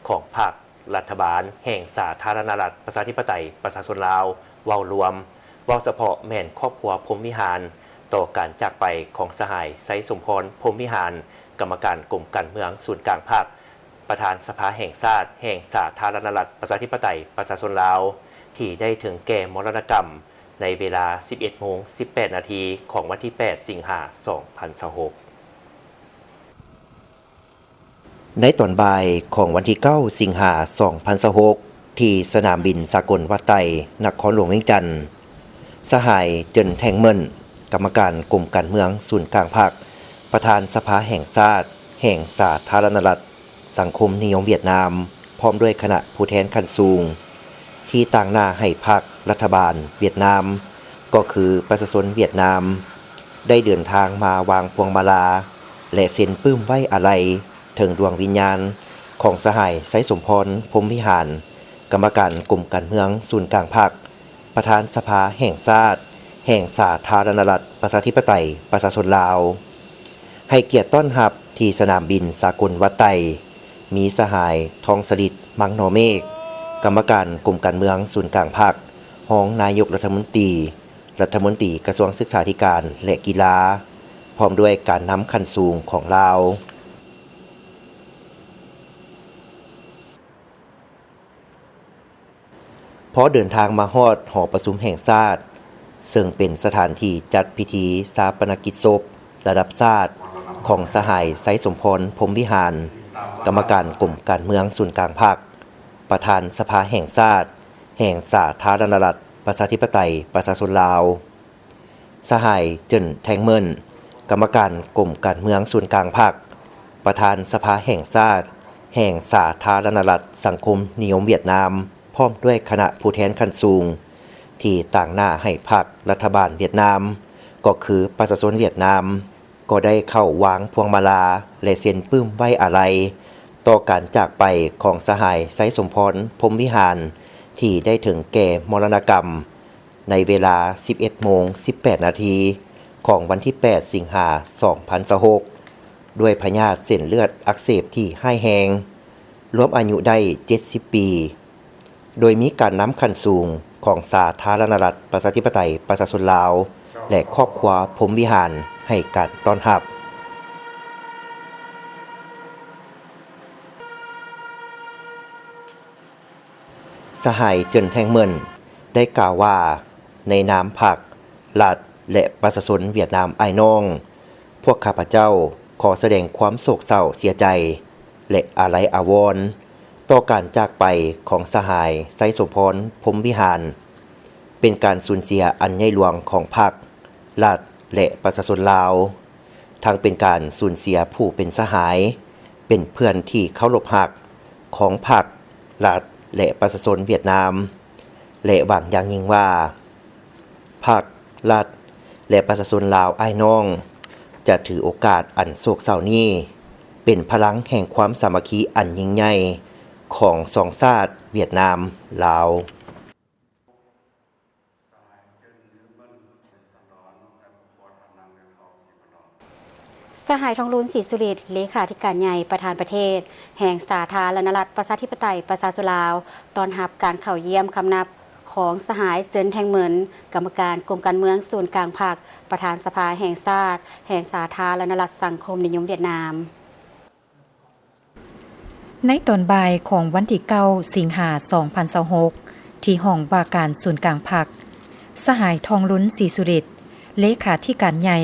ຂອງພັກ, ລັດຖະບານແຫ່ງສາທາລະນະລັດ ປະຊາທິປະໄຕ ປະຊາຊົນລາວເວົ້າລວມ, ເວົ້າສະເພາະແມ່ນຄອບຄົວພົມວິຫານ ຕໍ່ການຈາກໄປຂອງສະຫາຍ ໄຊສົມພອນ ພົມວິຫານ ກຳມະການກົມການເມືອງສູນກາງພັກ, ປະທານສະພາແຫ່ງຊາດແຫ່ງສາທາລະນະລັດ ປະຊາທິປະໄຕ ປະຊາຊົນລາວ ທີ່ໄດ້ເຖິງແກ່ມໍລະນະກຳ ໃນເວລາສິບເອັດໂມງສິບແປດນາທີ ຂອງວັນທີແປດ ສິງຫາ ສອງພັນຊາວຫົກ. ໃນຕອນບ່າຍຂອງວັນທີເກົ້າ ສິງຫາ ສອງພັນຊາວຫົກ ທີ່ສະໜາມບິນສາກົນວັດໄຕ ນະຄອນຫຼວງວຽງຈັນ, ສະຫາຍ ເຈິນ ແທງເມິນ ກຳມະການກົມການເມືອງສູນກາງພັກ, ປະທານສະພາແຫ່ງຊາດແຫ່ງສາທາລະນະລັດ ສັງຄົມນິຍົມຫວຽດນາມ ພ້ອມດ້ວຍຄະນະຜູ້ແທນຂັ້ນສູງ ທີ່ຕາງໜ້າໃຫ້ພັກ, ລັດຖະບານຫວຽດນາມ ກໍຄືປະຊາຊົນຫວຽດນາມ ໄດ້ເດີນທາງມາວາງພວງມາລາ ແລະ ເຊັນປຶ້ມໄວ້ອາໄລເຖິງດວງວິນຍານຂອງສະຫາຍ ໄຊສົມພອນ ພົມວິຫານ ກຳມະການກົມການເມືອງສູນກາງພັກ, ປະທານສະພາແຫ່ງຊາດແຫ່ງສາທາລະນະລັດ ປະຊາທິປະໄຕ ປະຊາຊົນລາວ, ໃຫ້ກຽດຕ້ອນຮັບທີ່ສະໜາມບິນສາກົນວັດໄຕ ມີສະຫາຍ ທອງສະລິດ ມັງນໍເມກ ກຳມະການກົມການເມືອງສູນກາງພັກ, ຮອງນາຍົກລັດຖະມົນຕີ, ລັດຖະມົນຕີກະຊວງສຶກສາທິການ ແລະ ກິລາ, ພ້ອມດ້ວຍການນຳຂັ້ນສູງຂອງລາວ. ພໍເດີນທາງມາຮອດຫໍປະຊຸມແຫ່ງຊາດ, ເຊິ່ງເປັນສະຖານທີ່ຈັດພິທີຊາປະນະກິດສົບລະດັບຊາດຂອງສະຫາຍ ໄຊສົມພອນ ພົມວິຫານ, ກຳມະການກົມການເມືອງສູນກາງພັກ, ປະທານສະພາແຫ່ງຊາດແຫ່ງສາທາລະນະລັດ ປະຊາທິປະໄຕ ປະຊາຊົນລາວ. ສະຫາຍ ເຈິນ ແທງເມິນ ກຳມະການກົມການເມືອງສູນກາງພັກ, ປະທານສະພາແຫ່ງຊາດແຫ່ງສາທາລະນະລັດສັງຄົມນິຍົມຫວຽດນາມ ພ້ອມດ້ວຍຄະນະຜູ້ແທນຂັ້ນສູງ ທີ່ຕາງໜ້າໃຫ້ພັກ, ລັດຖະບານຫວຽດນາມ ກໍຄືປະຊາຊົນຫວຽດນາມ ກໍໄດ້ເຂົ້າວາງພວງມາລາ ແລະ ເຊັນປຶ້ມໄວ້ອາໄລຕໍ່ການຈາກໄປຂອງສະຫາຍ ໄຊສົມພອນ ພົມວິຫານ ທີ່ໄດ້ເຖິງແກ່ມໍລະນະກຳ ໃນເວລາສິບເອັດໂມງສິບແປດນາທີ ຂອງວັນທີແປດ ສິງຫາ ສອງພັນຊາວຫົກ ດ້ວຍພະຍາດເສັ້ນເລືອດອັກເສບທີ່ຮ້າຍແຮງ, ລວມອາຍຸໄດ້ເຈັດສິບປີ, ໂດຍມີການນຳຂັ້ນສູງຂອງສາທາລະນະລັດ ປະຊາທິປະໄຕ ປະຊາຊົນລາວ ແລະ ຄອບຄົວພົມວິຫານໃຫ້ການຕ້ອນຮັບ. ສະຫາຍ ເຈິນ ແທງເມິນ ໄດ້ກ່າວວ່າ, ໃນນາມພັກ, ລັດ ແລະ ປະຊາຊົນຫວຽດນາມອ້າຍນ້ອງ, ພວກຂ້າພະເຈົ້າຂໍສະແດງຄວາມໂສກເສົ້າເສຍໃຈ ແລະ ອາໄລອາວອນ ຕໍ່ການຈາກໄປຂອງສະຫາຍ ໄຊສົມພອນ ພົມວິຫານ, ເປັນການສູນເສຍອັນໃຫຍ່ຫຼວງຂອງພັກ, ລັດ ແລະ ປະຊາຊົນລາວ, ທັງເປັນການສູນເສຍຜູ້ເປັນສະຫາຍ, ເປັນເພື່ອນທີ່ເຄົາລົບຮັກຂອງພັກ, ລັດ ແລະ ປະຊາຊົນຫວຽດນາມ ແລະ ຫວັງຢ່າງຍິ່ງວ່າ ພັກ, ລັດ ແລະ ປະຊາຊົນລາວອ້າຍນ້ອງ ຈະຖືໂອກາດອັນໂສກເສົ້ານີ້ ເປັນພະລັງແຫ່ງຄວາມສາມັກຄີອັນຍິ່ງໃຫຍ່ຂອງສອງຊາດຫວຽດນາມ-ລາວ. ສະຫາຍ ທອງລຸນ ສີສຸລິດ ເລຂາທິການໃຫຍ່ ປະທານປະເທດແຫ່ງສາທາລະນະລັດ ປະຊາທິປະໄຕ ປະຊາຊົນລາວ ຕ້ອນຮັບການເຂົ້າຢ້ຽມຄຳນັບຂອງສະຫາຍ ເຈິນ ແທງເມີນ ກຳມະການກົມການເມືອງສູນກາງພັກ, ປະທານສະພາແຫ່ງຊາດແຫ່ງສາທາລະນະລັດສັງຄົມນິຍົມຫວຽດນາມ. ໃນຕອນບ່າຍຂອງວັນທີເກົ້າ ສິງຫາ ສອງພັນຊາວຫົກ ທີ່ຫ້ອງວ່າການສູນກາງພັກ, ສະຫາຍ ທອງລຸນ ສີສຸລິດ ເລຂາທິການໃຫຍ່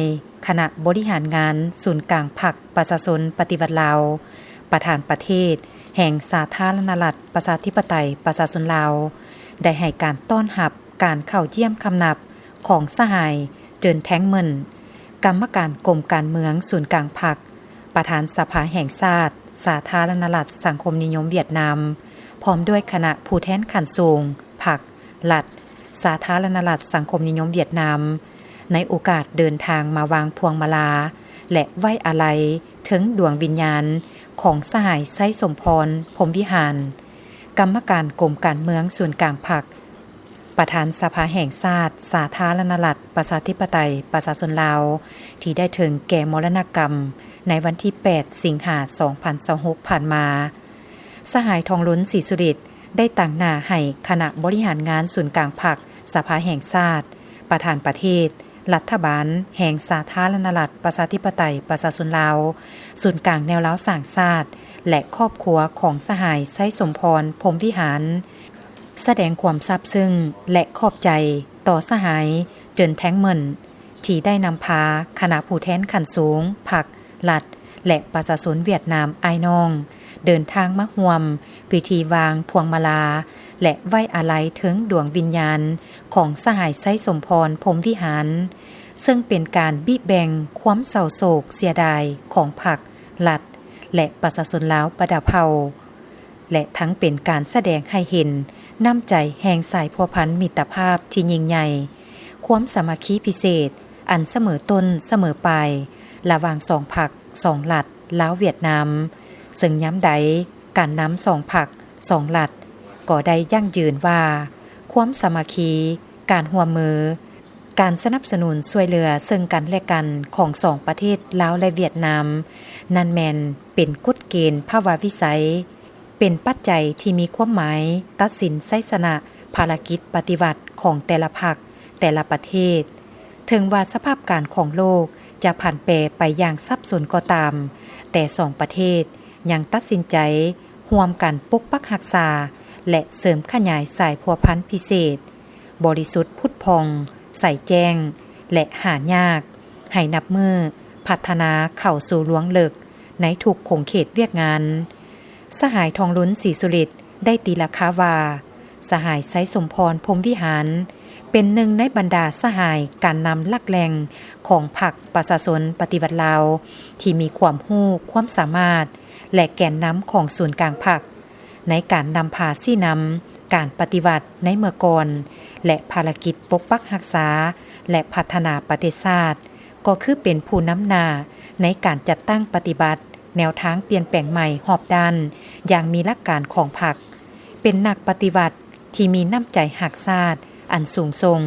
ຄະນະບໍລິຫານງານສູນກາງພັກປະຊາຊົນປະຕິວັດລາວ, ປະທານປະເທດແຫ່ງສາທາລະນະລັດ ປະຊາທິປະໄຕ ປະຊາຊົນລາວ ໄດ້ໃຫ້ການຕ້ອນຮັບ ການເຂົ້າຢ້ຽມຄຳນັບຂອງສະຫາຍ ເຈີນ ແທງເໝິນ ກຳມະການກົມການເມືອງສູນກາງພັກ, ປະທານສະພາແຫ່ງຊາດ ສາທາລະນະລັດສັງຄົມນິຍົມຫວຽດນາມ ພ້ອມດ້ວຍຄະນະຜູ້ແທນຂັ້ນສູງພັກ, ລັດ, ສາທາລະນະລັດສັງຄົມນິຍົມຫວຽດນາມ ໃນໂອກາດເດີນທາງມາວາງພວງມາລາ ແລະ ໄວ້ອາໄລເຖິງດວງວິນຍານຂອງສະຫາຍ ໄຊສົມພອນ ພົມວິຫານ ກຳມະການກົມການເມືອງສູນກາງພັກ, ປະທານສະພາແຫ່ງຊາດ ສາທາລະນະລັດ ປະຊາທິປະໄຕ ປະຊາຊົນລາວ ທີ່ໄດ້ເຖິງແກ່ມໍລະນະກຳໃນວັນທີແປດ ສິງຫາ ສອງພັນຊາວຫົກ ຜ່ານມາ. ສະຫາຍ ທອງລຸນ ສີສຸລິດ ໄດ້ຕາງໜ້າໃຫ້ຄະນະບໍລິຫານງານສູນກາງພັກ, ສະພາແຫ່ງຊາດ, ປະທານປະເທດ, ລັດຖະບານແຫ່ງສາທາລະນະລັດ ປະຊາທິປະໄຕ ປະຊາຊົນລາວ, ສູນກາງແນວລາວສ້າງຊາດ ແລະ ຄອບຄົວຂອງສະຫາຍ ໄຊສົມພອນ ພົມວິຫານ ສະແດງຄວາມຊາບຊຶ້ງ ແລະ ຂອບໃຈຕໍ່ສະຫາຍ ເຈີນ ແທງເໝິນ ທີ່ໄດ້ນຳພາຄະນະຜູ້ແທນຂັ້ນສູງ ພັກ, ລັດ ແລະ ປະຊາຊົນຫວຽດນາມອ້າຍນ້ອງ ເດີນທາງມາຮ່ວມພິທີວາງພວງມາລາ ແລະ ໄວ້ອາໄລເຖິງດວງວິນຍານຂອງສະຫາຍ ໄຊສົມພອນ ພົມວິຫານ ເຊິ່ງເປັນການບິແບ່ງຄວາມເສົ້າໂສກເສຍດາຍຂອງພັກ, ລັດ ແລະ ປະຊາຊົນລາວບັນດາເຜົ່າ ແລະ ທັງເປັນການສະແດງໃຫ້ເຫັນນ້ຳໃຈແຫ່ງສາຍພົວພັນມິດຕະພາບທີ່ຍິ່ງໃຫຍ່, ຄວາມສາມັກຄີພິເສດອັນສະເໝີຕົ້ນສະເໝີປາຍລະຫວ່າງສອງພັກ, ສອງລັດ ລາວ-ຫວຽດນາມ, ເຊິ່ງຍາມໃດການນຳສອງພັກ, ສອງລັດ ກໍໄດ້ຢັ້ງຢືນວ່າ ຄວາມສາມັກຄີ, ການຮ່ວມມື, ການສະໜັບສະໜູນຊ່ວຍເຫຼືອເຊິ່ງກັນແລະກັນຂອງສອງປະເທດລາວ ແລະ ຫວຽດນາມ ນັ້ນແມ່ນເປັນກົດເກນພາວະວິໄສ, ເປັນປັດໄຈທີ່ມີຄວາມໝາຍຕັດສິນໄຊຊະນະພາລະກິດປະຕິວັດຂອງແຕ່ລະພັກ, ແຕ່ລະປະເທດ. ເຖິງວ່າສະພາບການຂອງໂລກຈະຜັນແປໄປຢ່າງສັບສົນກໍຕາມ, ແຕ່ສອງປະເທດຍັງຕັດສິນໃຈຮ່ວມກັນປົກປັກຮັກສາ ແລະ ເສີມຂະຫຍາຍສາຍພົວພັນພິເສດ, ບໍລິສຸດຜຸດຜ່ອງ, ໃສແຈ້ງ ແລະ ຫາຍາກ, ໃຫ້ນັບມື້ພັດທະນາເຂົ້າສູ່ລວງເລິກໃນທຸກຂົງເຂດວຽກງານ. ສະຫາຍ ທອງລຸນ ສີສຸລິດ ໄດ້ຕີລາຄາວ່າ ສະຫາຍ ໄຊສົມພອນ ພົມວິຫານ ເປັນໜຶ່ງໃນບັນດາສະຫາຍການນຳຫຼັກແຫຼ່ງຂອງພັກປະຊາຊົນປະຕິວັດລາວ ທີ່ມີຄວາມຮູ້ຄວາມສາມາດ ແລະ ແກນນຳຂອງສູນກາງພັກ ໃນການນຳພາຊີ້ນຳການປະຕິວັດໃນເມື່ອກ່ອນ ແລະ ພາລະກິດປົກປັກຮັກສາ ແລະ ພັດທະນາປະເທດຊາດ ກໍຄືເປັນຜູ້ນຳໜ້າໃນການຈັດຕັ້ງປະຕິບັດແນວທາງປ່ຽນແປງໃໝ່ຮອບດ້ານຢ່າງມີຫຼັກການຂອງພັກ, ເປັນນັກປະຕິວັດທີ່ມີນ້ຳໃຈຮັກຊາດອັນສູງສົ່ງ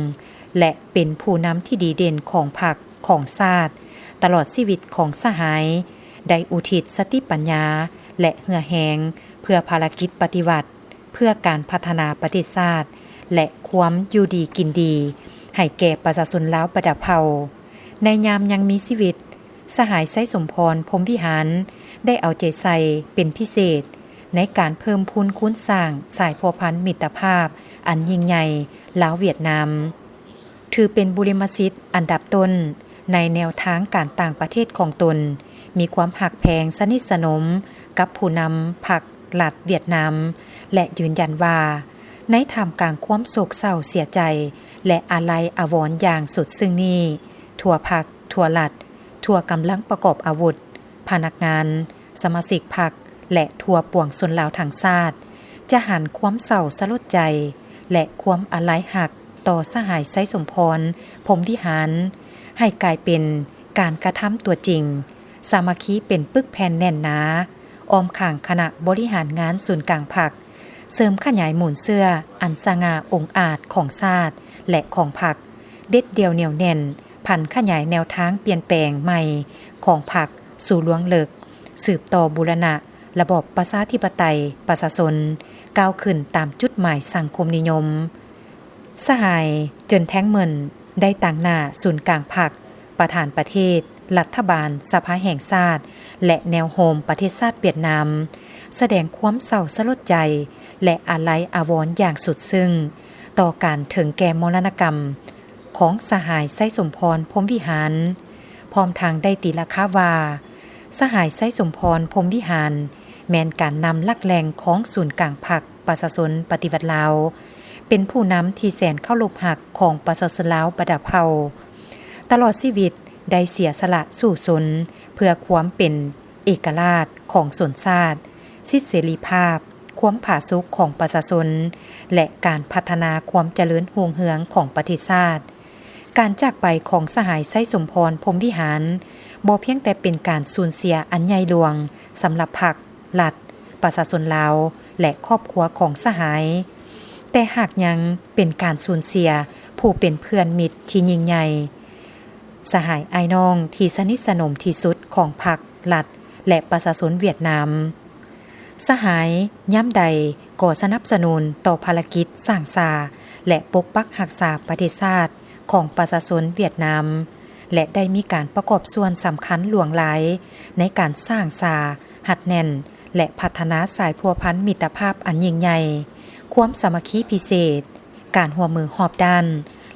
ແລະ ເປັນຜູ້ນຳທີ່ດີເດັ່ນຂອງພັກ, ຂອງຊາດ, ຕະຫຼອດຊີວິດຂອງສະຫາຍ ໄດ້ອຸທິດສະຕິປັນຍາ ແລະ ເຫື່ອແຮງ ເພື່ອພາລະກິດປະຕິວັດ, ເພື່ອການພັດທະນາປະເທດຊາດ ແລະ ຄວາມຢູ່ດີກິນດີໃຫ້ແກ່ປະຊາຊົນລາວບັນດາເຜົ່າ. ໃນຍາມຍັງມີຊີວິດ, ສະຫາຍ ໄຊສົມພອນ ພົມວິຫານ ໄດ້ເອົາໃຈໃສ່ເປັນພິເສດ ໃນການເພີ່ມພູນຄູນສ້າງສາຍພົວພັນມິດຕະພາບອັນຍິ່ງໃຫຍ່ລາວ-ຫວຽດນາມ. ຖືເປັນບຸລິມະສິດອັນດັບຕົ້ນໃນແນວທາງການຕ່າງປະເທດຂອງຕົນ, ມີຄວາມຮັກແພງສະໜິດສະໜົມກັບຜູ້ນຳພັກລັດຫວຽດນາມ ແລະ ຢືນຢັນວ່າ ໃນທ່າມກາງຄວາມໂສກເສົ້າເສຍໃຈ ແລະ ອາໄລອາວອນຢ່າງສຸດຊຶ້ງນີ້, ທົ່ວພັກ, ທົ່ວລັດ, ທົ່ວກຳລັງປະກອບອາວຸດ, ພະນັກງານ, ສະມາຊິກພັກ ແລະ ທົ່ວປວງຊົນລາວທັງຊາດ ຈະຫັນຄວາມເສົ້າສະຫຼົດໃຈ ແລະ ຄວາມອາໄລຮັກຕໍ່ສະຫາຍ ໄຊສົມພອນ ພົມວິຫານ ໃຫ້ກາຍເປັນການກະທຳຕົວຈິງ, ສາມັກຄີເປັນປຶກແຜ່ນແໜ້ນໜາ ອ້ອມຂ້າງຄະນະບໍລິຫານງານສູນກາງພັກ, ເສີມຂະຫຍາຍມູນເຊື້ອອັນສະຫງ່າອົງອາດຂອງຊາດ ແລະ ຂອງພັກ, ເດັດດ່ຽວໜຽວແໜ້ນ ຜັນຂະຫຍາຍແນວທາງປ່ຽນແປງໃໝ່ຂອງພັກສູ່ລວງເລິກ, ສືບຕໍ່ບູລະນະລະບອບປະຊາທິປະໄຕປະຊາຊົນ ກ້າວຂຶ້ນຕາມຈຸດໝາຍສັງຄົມນິຍົມ. ສະຫາຍ ເຈີນ ແທງເໝິນ ໄດ້ຕາງໜ້າສູນກາງພັກ, ປະທານປະເທດ, ລັດຖະບານ, ສະພາແຫ່ງຊາດ ແລະ ແນວໂຮມປະເທດຊາດຫວຽດນາມ ສະແດງຄວາມເສົ້າສະຫຼົດໃຈ ແລະ ອາໄລອາວອນຢ່າງສຸດຊຶ້ງ ຕໍ່ການເຖິງແກ່ມໍລະນະກຳ ຂອງສະຫາຍ ໄຊສົມພອນ ພົມວິຫານ, ພ້ອມທັງໄດ້ຕີລາຄາວ່າ ສະຫາຍ ໄຊສົມພອນ ພົມວິຫານ ແມ່ນການນຳຫຼັກແຫຼ່ງຂອງສູນກາງພັກປະຊາຊົນປະຕິວັດລາວ, ເ ເປັນຜູ້ນຳທີ່ແສນເຄົາລົບຮັກຂອງປະຊາຊົນລາວບັນດາເຜົ່າ. ຕະຫຼອດຊີວິດໄດ້ເສຍສະຫຼະສູ້ຊົນເພື່ອຄວາມເປັນເອກະລາດຂອງຊົນຊາດ, ສິດເສລີພາບ, ຄວາມຜາສຸກຂອງປະຊາຊົນ ແລະ ການພັດທະນາຄວາມຈະເລີນຮຸ່ງເຮືອງຂອງປະເທດຊາດ. ການຈາກໄປຂອງສະຫາຍ ໄຊສົມພອນ ພົມວິຫານ ບໍ່ພຽງແຕ່ເປັນການສູນເສຍອັນໃຫຍ່ຫຼວງສຳລັບພັກ, ລັດ, ປະຊາຊົນລາວ ແລະ ຄອບຄົວຂອງສະຫາຍ, ແຕ່ຫາກຍັງເປັນການສູນເສຍຜູ້ເປັນເພື່ອນມິດທີ່ຍິ່ງໃຫຍ່, ສະຫາຍອ້າຍນ້ອງທີ່ສະໜິດສະໜົມທີ່ສຸດຂອງພັກ, ລັດ ແລະ ປະຊາຊົນຫວຽດນາມ. ສະຫາຍຍາມໃດກໍສະໜັບສະໜູນຕໍ່ພາລະກິດສ້າງສາ ແລະ ປົກປັກຮັກສາປະເທດຊາດຂອງປະຊາຊົນຫວຽດນາມ ແລະ ໄດ້ມີການປະກອບສ່ວນສຳຄັນຫຼວງຫຼາຍໃນການສ້າງສາ, ຮັດແໜ້ນ ແລະ ພັດທະນາສາຍພົວພັນມິດຕະພາບອັນຍິ່ງໃຫຍ່, ຄວາມສາມັກຄີພິເສດ, ການຮ່ວມມືຮອບດ້ານ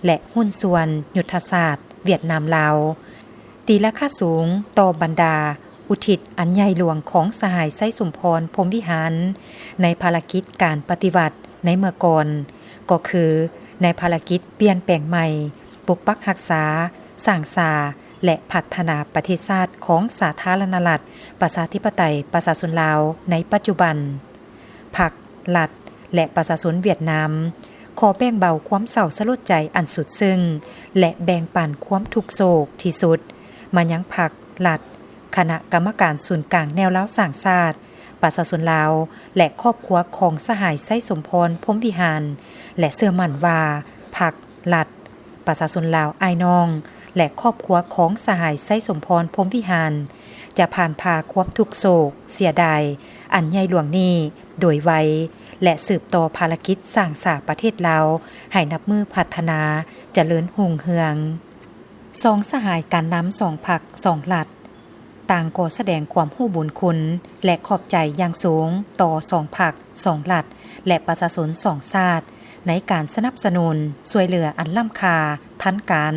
ແລະ ຫຸ້ນສ່ວນຍຸດທະສາດຫວຽດນາມ-ລາວ. ຕີລາຄາສູງຕໍ່ບັນດາອຸທິດອັນໃຫຍ່ຫຼວງຂອງສະຫາຍ ໄຊສົມພອນ ພົມວິຫານ ໃນພາລະກິດການປະຕິວັດໃນເມື່ອກ່ອນ, ກໍຄືໃນພາລະກິດປ່ຽນແປງໃໝ່, ປົກປັກຮັກສາ, ສ້າງສາ ແລະ ພັດທະນາປະເທດຊາດຂອງສາທາລະນະລັດ ປະຊາທິປະໄຕ ປະຊາຊົນລາວໃນປັດຈຸບັນ. ພັກ, ລັດ ແລະ ປະຊາຊົນຫວຽດນາມ ຂໍແບ່ງເບົາຄວາມເສົ້າສະຫຼົດໃຈອັນສຸດຊຶ້ງ ແລະ ແບ່ງປັນຄວາມທຸກໂສກທີ່ສຸດມາຍັງພັກ, ລັດ, ຄະນະກຳມະການສູນກາງແນວລາວສ້າງຊາດ, ປະຊາຊົນລາວ ແລະ ຄອບຄົວຂອງສະຫາຍ ໄຊສົມພອນ ພົມວິຫານ ແລະ ເຊື່ອໝັ້ນວ່າພັກ, ລັດ, ປະຊາຊົນລາວອ້າຍນ້ອງ ແລະ ຄອບຄົວຂອງສະຫາຍ ໄຊສົມພອນ ພົມວິຫານ ຈະຜ່ານຜ່າຄວາມທຸກໂສກເສຍດາຍອັນໃຫຍ່ຫຼວງນີ້ໂດຍໄວ ແລະ ສືບຕໍ່ພາລະກິດສ້າງສາປະເທດລາວໃຫ້ນັບມື້ພັດທະນາຈະເລີນຮຸ່ງເຮືອງ. ສອງສະຫາຍການນຳສອງພັກສອງລັດ ຕ່າງກໍສະແດງຄວາມຮູ້ບຸນຄຸນ ແລະ ຂອບໃຈຢ່າງສູງຕໍ່ສອງພັກສອງລັດ ແລະ ປະຊາຊົນສອງຊາດ ໃນການສະໜັບສະໜູນຊ່ວຍເຫຼືອອັນລ້ຳຄ່າ, ທັນການ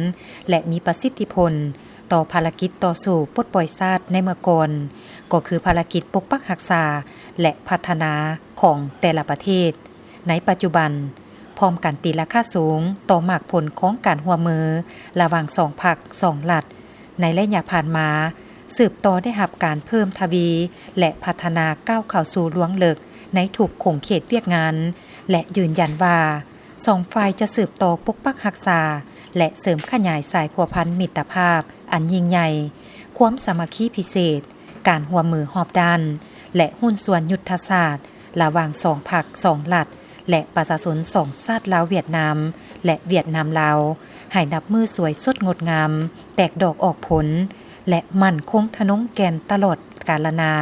ແລະ ມີປະສິດທິຜົນຕໍ່ພາລະກິດຕໍ່ສູ້ປົດປ່ອຍຊາດໃນເມື່ອກ່ອນ, ກໍຄືພາລະກິດປົກປັກຮັກສາ ແລະ ພັດທະນາຂອງແຕ່ລະປະເທດໃນປັດຈຸບັນ, ພ້ອມກັນຕີລາຄາສູງຕໍ່ໝາກຜົນຂອງການຮ່ວມມືລະຫວ່າງສອງພັກສອງລັດ ໃນໄລຍະຜ່ານມາ ສືບຕໍ່ໄດ້ຮັບການເພີ່ມທະວີ ແລະ ພັດທະນາກ້າວເຂົ້າສູ່ລວງເລິກໃນທຸກຂົງເຂດວຽກງານ ແລະ ຢືນຢັນວ່າ ສອງຝ່າຍຈະສືບຕໍ່ປົກປັກຮັກສາ ແລະ ເສີມຂະຫຍາຍສາຍພົວພັນມິດຕະພາບອັນຍິ່ງໃຫຍ່, ຄວາມສາມັກຄີພິເສດ, ການຮ່ວມມືຮອບດ້ານ ແລະ ຫຸ້ນສ່ວນຍຸດທະສາດລະຫວ່າງສອງພັກສອງລັດ ແລະ ປະຊາຊົນສອງຊາດລາວຫວຽດນາມ ແລະ ຫວຽດນາມລາວ ໃຫ້ນັບມື້ສວຍສົດງົດງາມ, ແຕກດອກອອກຜົນ ແລະ ໝັ້ນຄົງທະນົງແກ່ນຕະຫຼອດການລະນາ.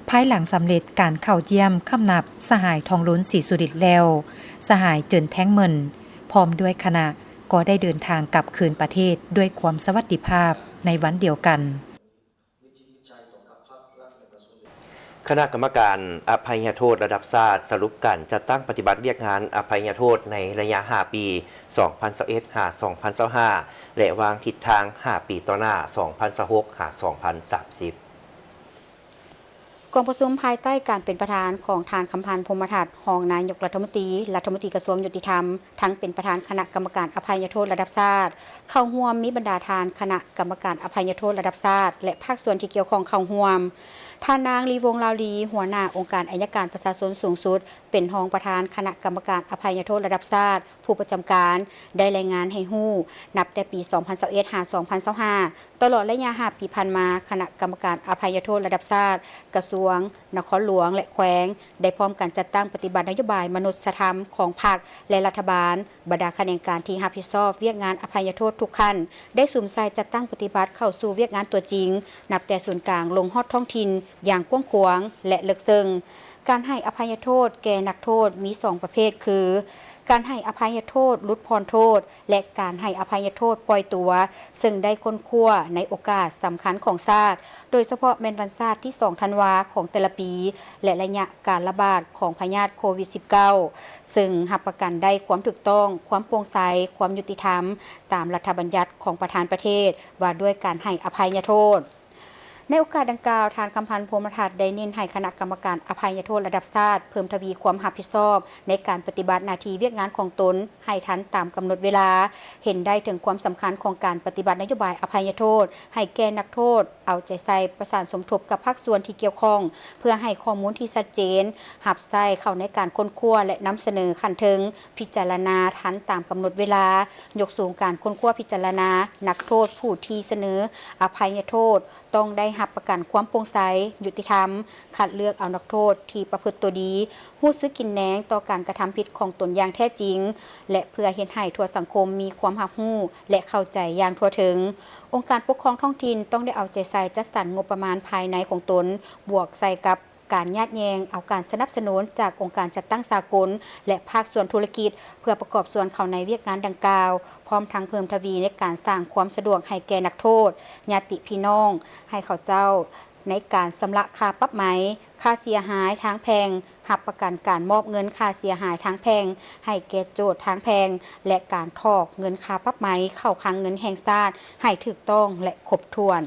ພາຍຫຼັງສຳເລັດການເຂົ້າຢ້ຽມຄຳນັບສະຫາຍ ທອງລຸນ ສີສຸລິດ ແລ້ວ, ສະຫາຍ ເຈີນແທງເໝິນ ພ້ອມດ້ວຍຄະນະ ກໍໄດ້ເດີນທາງກັບຄືນປະເທດດ້ວຍຄວາມສະຫວັດດີພາບໃນວັນດຽວກັນ. ຄະນະກຳມະການອະໄພຍະໂທດລະດັບຊາດສະຫຼຸບການຈັດຕັ້ງປະຕິບັດວຽກງານອະໄພຍະໂທດໃນໄລຍະຫ້າປີ ສອງພັນຊາວເອັດ ຫາ ສອງພັນຊາວຫ້າ ແລະ ວາງທິດທາງຫ້າປີຕໍ່ໜ້າ ສອງພັນຊາວຫົກ ຫາ ສອງພັນສາມສິບ. ກອງປະຊຸມພາຍໃຕ້ການເປັນປະທານຂອງທ່ານ ຄຳພັນ ພົມມະທັດ ຮອງນາຍົກລັດຖະມົນຕີ, ລັດຖະມົນຕີກະຊວງຍຸຕິທຳ, ທັງເປັນປະທານຄະນະກຳມະການອະໄພຍະໂທດລະດັບຊາດ, ເຂົ້າຮ່ວມມີບັນດາທ່ານຄະນະກຳມະການອະໄພຍະໂທດລະດັບຊາດ ແລະ ພາກສ່ວນທີ່ກ່ຽວຂ້ອງເຂົ້າຮ່ວມ. ທ່ານນາງ ລີວົງ ລາວລີ, ຫົວໜ້າອົງການໄອຍະການປະຊາຊົນສູງສຸດ, ເປັນຮອງປະທານຄະນະກຳມະການອະໄພຍະໂທດລະດັບຊາດ ຜູ້ປະຈຳການ ໄດ້ລາຍງານໃຫ້ຮູ້, ນັບແຕ່ປີສອງພັນຊາວເອັດ ຫາ ສອງພັນຊາວຫ້າ ຕະຫຼອດໄລຍະຫ້າປີຜ່ານມາ, ຄະນະກຳມະການອະໄພຍະໂທດລະດັບຊາດ, ກະຊວງ, ນະຄອນຫຼວງ ແລະ ແຂວງ ໄດ້ພ້ອມກັນຈັດຕັ້ງປະຕິບັດນະໂຍບາຍມະນຸດສະທຳຂອງພັກ ແລະ ລັດຖະບານ. ບັນດາຂະແໜງການທີ່ຮັບຜິດຊອບວຽກງານອະໄພຍະໂທດທຸກຂັ້ນ ໄດ້ສຸມໃສ່ຈັດຕັ້ງປະຕິບັດເຂົ້າສູ່ວຽກງານຕົວຈິງ, ນັບແຕ່ສູນກາງລົງຮອດທ້ອງຖິ່ນຢ່າງກວ້າງຂວາງ ແລະ ເລິກເຊິ່ງ. ການໃຫ້ອະໄພຍະໂທດແກ່ນັກໂທດມີສອງປະເພດຄື ການໃຫ້ອະໄພຍະໂທດຫຼຸດຜ່ອນໂທດ ແລະ ການໃຫ້ອະໄພຍະໂທດປ່ອຍຕົວ, ເຊິ່ງໄດ້ຄົ້ນຄວ້າໃນໂອກາດສຳຄັນຂອງຊາດ, ໂດຍສະເພາະແມ່ນວັນຊາດທີສອງທັນວາຂອງແຕ່ລະປີ ແລະ ໄລຍະການລະບາດຂອງພະຍາດໂຄວິດສິບເກົ້າ ເຊິ່ງຮັບປະກັນໄດ້ຄວາມຖືກຕ້ອງ, ຄວາມໂປ່ງໃສ, ຄວາມຍຸຕິທຳ ຕາມລັດຖະບັນຍັດຂອງປະທານປະເທດວ່າດ້ວຍການໃຫ້ອະໄພຍະໂທດ. ໃນໂອກາດດັ່ງກ່າວ, ທ່ານ ຄຳພັນ ພົມມະທັດ ໄດ້ເນັ້ນໃຫ້ຄະນະກຳມະການອະໄພຍະໂທດລະດັບຊາດ ເພີ່ມທະວີຄວາມຮັບຜິດຊອບໃນການປະຕິບັດໜ້າທີ່ວຽກງານຂອງຕົນໃຫ້ທັນຕາມກຳນົດເວລາ, ເຫັນໄດ້ເຖິງຄວາມສຳຄັນຂອງການປະຕິບັດນະໂຍບາຍອະໄພຍະໂທດໃຫ້ແກ່ນັກໂທດ, ເອົາໃຈໃສ່ປະສານສົມທົບກັບພາກສ່ວນທີ່ກ່ຽວຂ້ອງ ເພື່ອໃຫ້ຂໍ້ມູນທີ່ຊັດເຈນ, ຮັບໃຊ້ເຂົ້າໃນການຄົ້ນຄວ້າ ແລະ ນຳສະເໜີຂັ້ນເທິງ, ພິຈາລະນາທັນຕາມກຳນົດເວລາ, ຍົກສູງການຄົ້ນຄວ້າພິຈາລະນານັກໂທດຜູ້ທີ່ສະເໜີອະໄພຍະໂທດ ຕ້ອງໄດ້ຮັບປະກັນຄວາມໂປ່ງໃສ, ຍຸຕິທຳ, ຄັດເລືອກເອົານັກໂທດທີ່ປະພຶດຕົວດີ, ຮູ້ສຶກກິນແໜງຕໍ່ການກະທຳຜິດຂອງຕົນຢ່າງແທ້ຈິງ ແລະ ເພື່ອເຮັດໃຫ້ທົ່ວສັງຄົມມີຄວາມຮັບຮູ້ ແລະ ເຂົ້າໃຈຢ່າງທົ່ວເຖິງ. ອົງການປົກຄອງທ້ອງຖິ່ນຕ້ອງໄດ້ເອົາໃຈໃສ່ຈັດສັນງົບປະມານພາຍໃນຂອງຕົນ ບວກໃສ່ກັບການຍາດແຍ່ງເອົາການສະໜັບສະໜູນຈາກອົງການຈັດຕັ້ງສາກົນ ແລະ ພາກສ່ວນທຸລະກິດ ເພື່ອປະກອບສ່ວນເຂົ້າໃນວຽກງານດັ່ງກ່າວ, ພ້ອມທັງເພີ່ມທະວີໃນການສ້າງຄວາມສະດວກໃຫ້ແກ່ນັກໂທດ, ຍາດຕິພີ່ນ້ອງ, ໃຫ້ເຂົາເຈົ້າ ໃນການຊຳລະຄ່າປັບໃໝ, ຄ່າເສຍຫາຍທາງແພ່ງ, ຮັບປະກັນການມອບເງິນຄ່າເສຍຫາຍທາງແພ່ງໃຫ້ແກ່ໂຈດທາງແພ່ງ ແລະ ການຖອກເງິນຄ່າປັບໃໝເຂົ້າຄັງເງິນແຫ່ງຊາດໃຫ້ຖືກຕ້ອງ ແລະ ຄົບຖ້ວນ.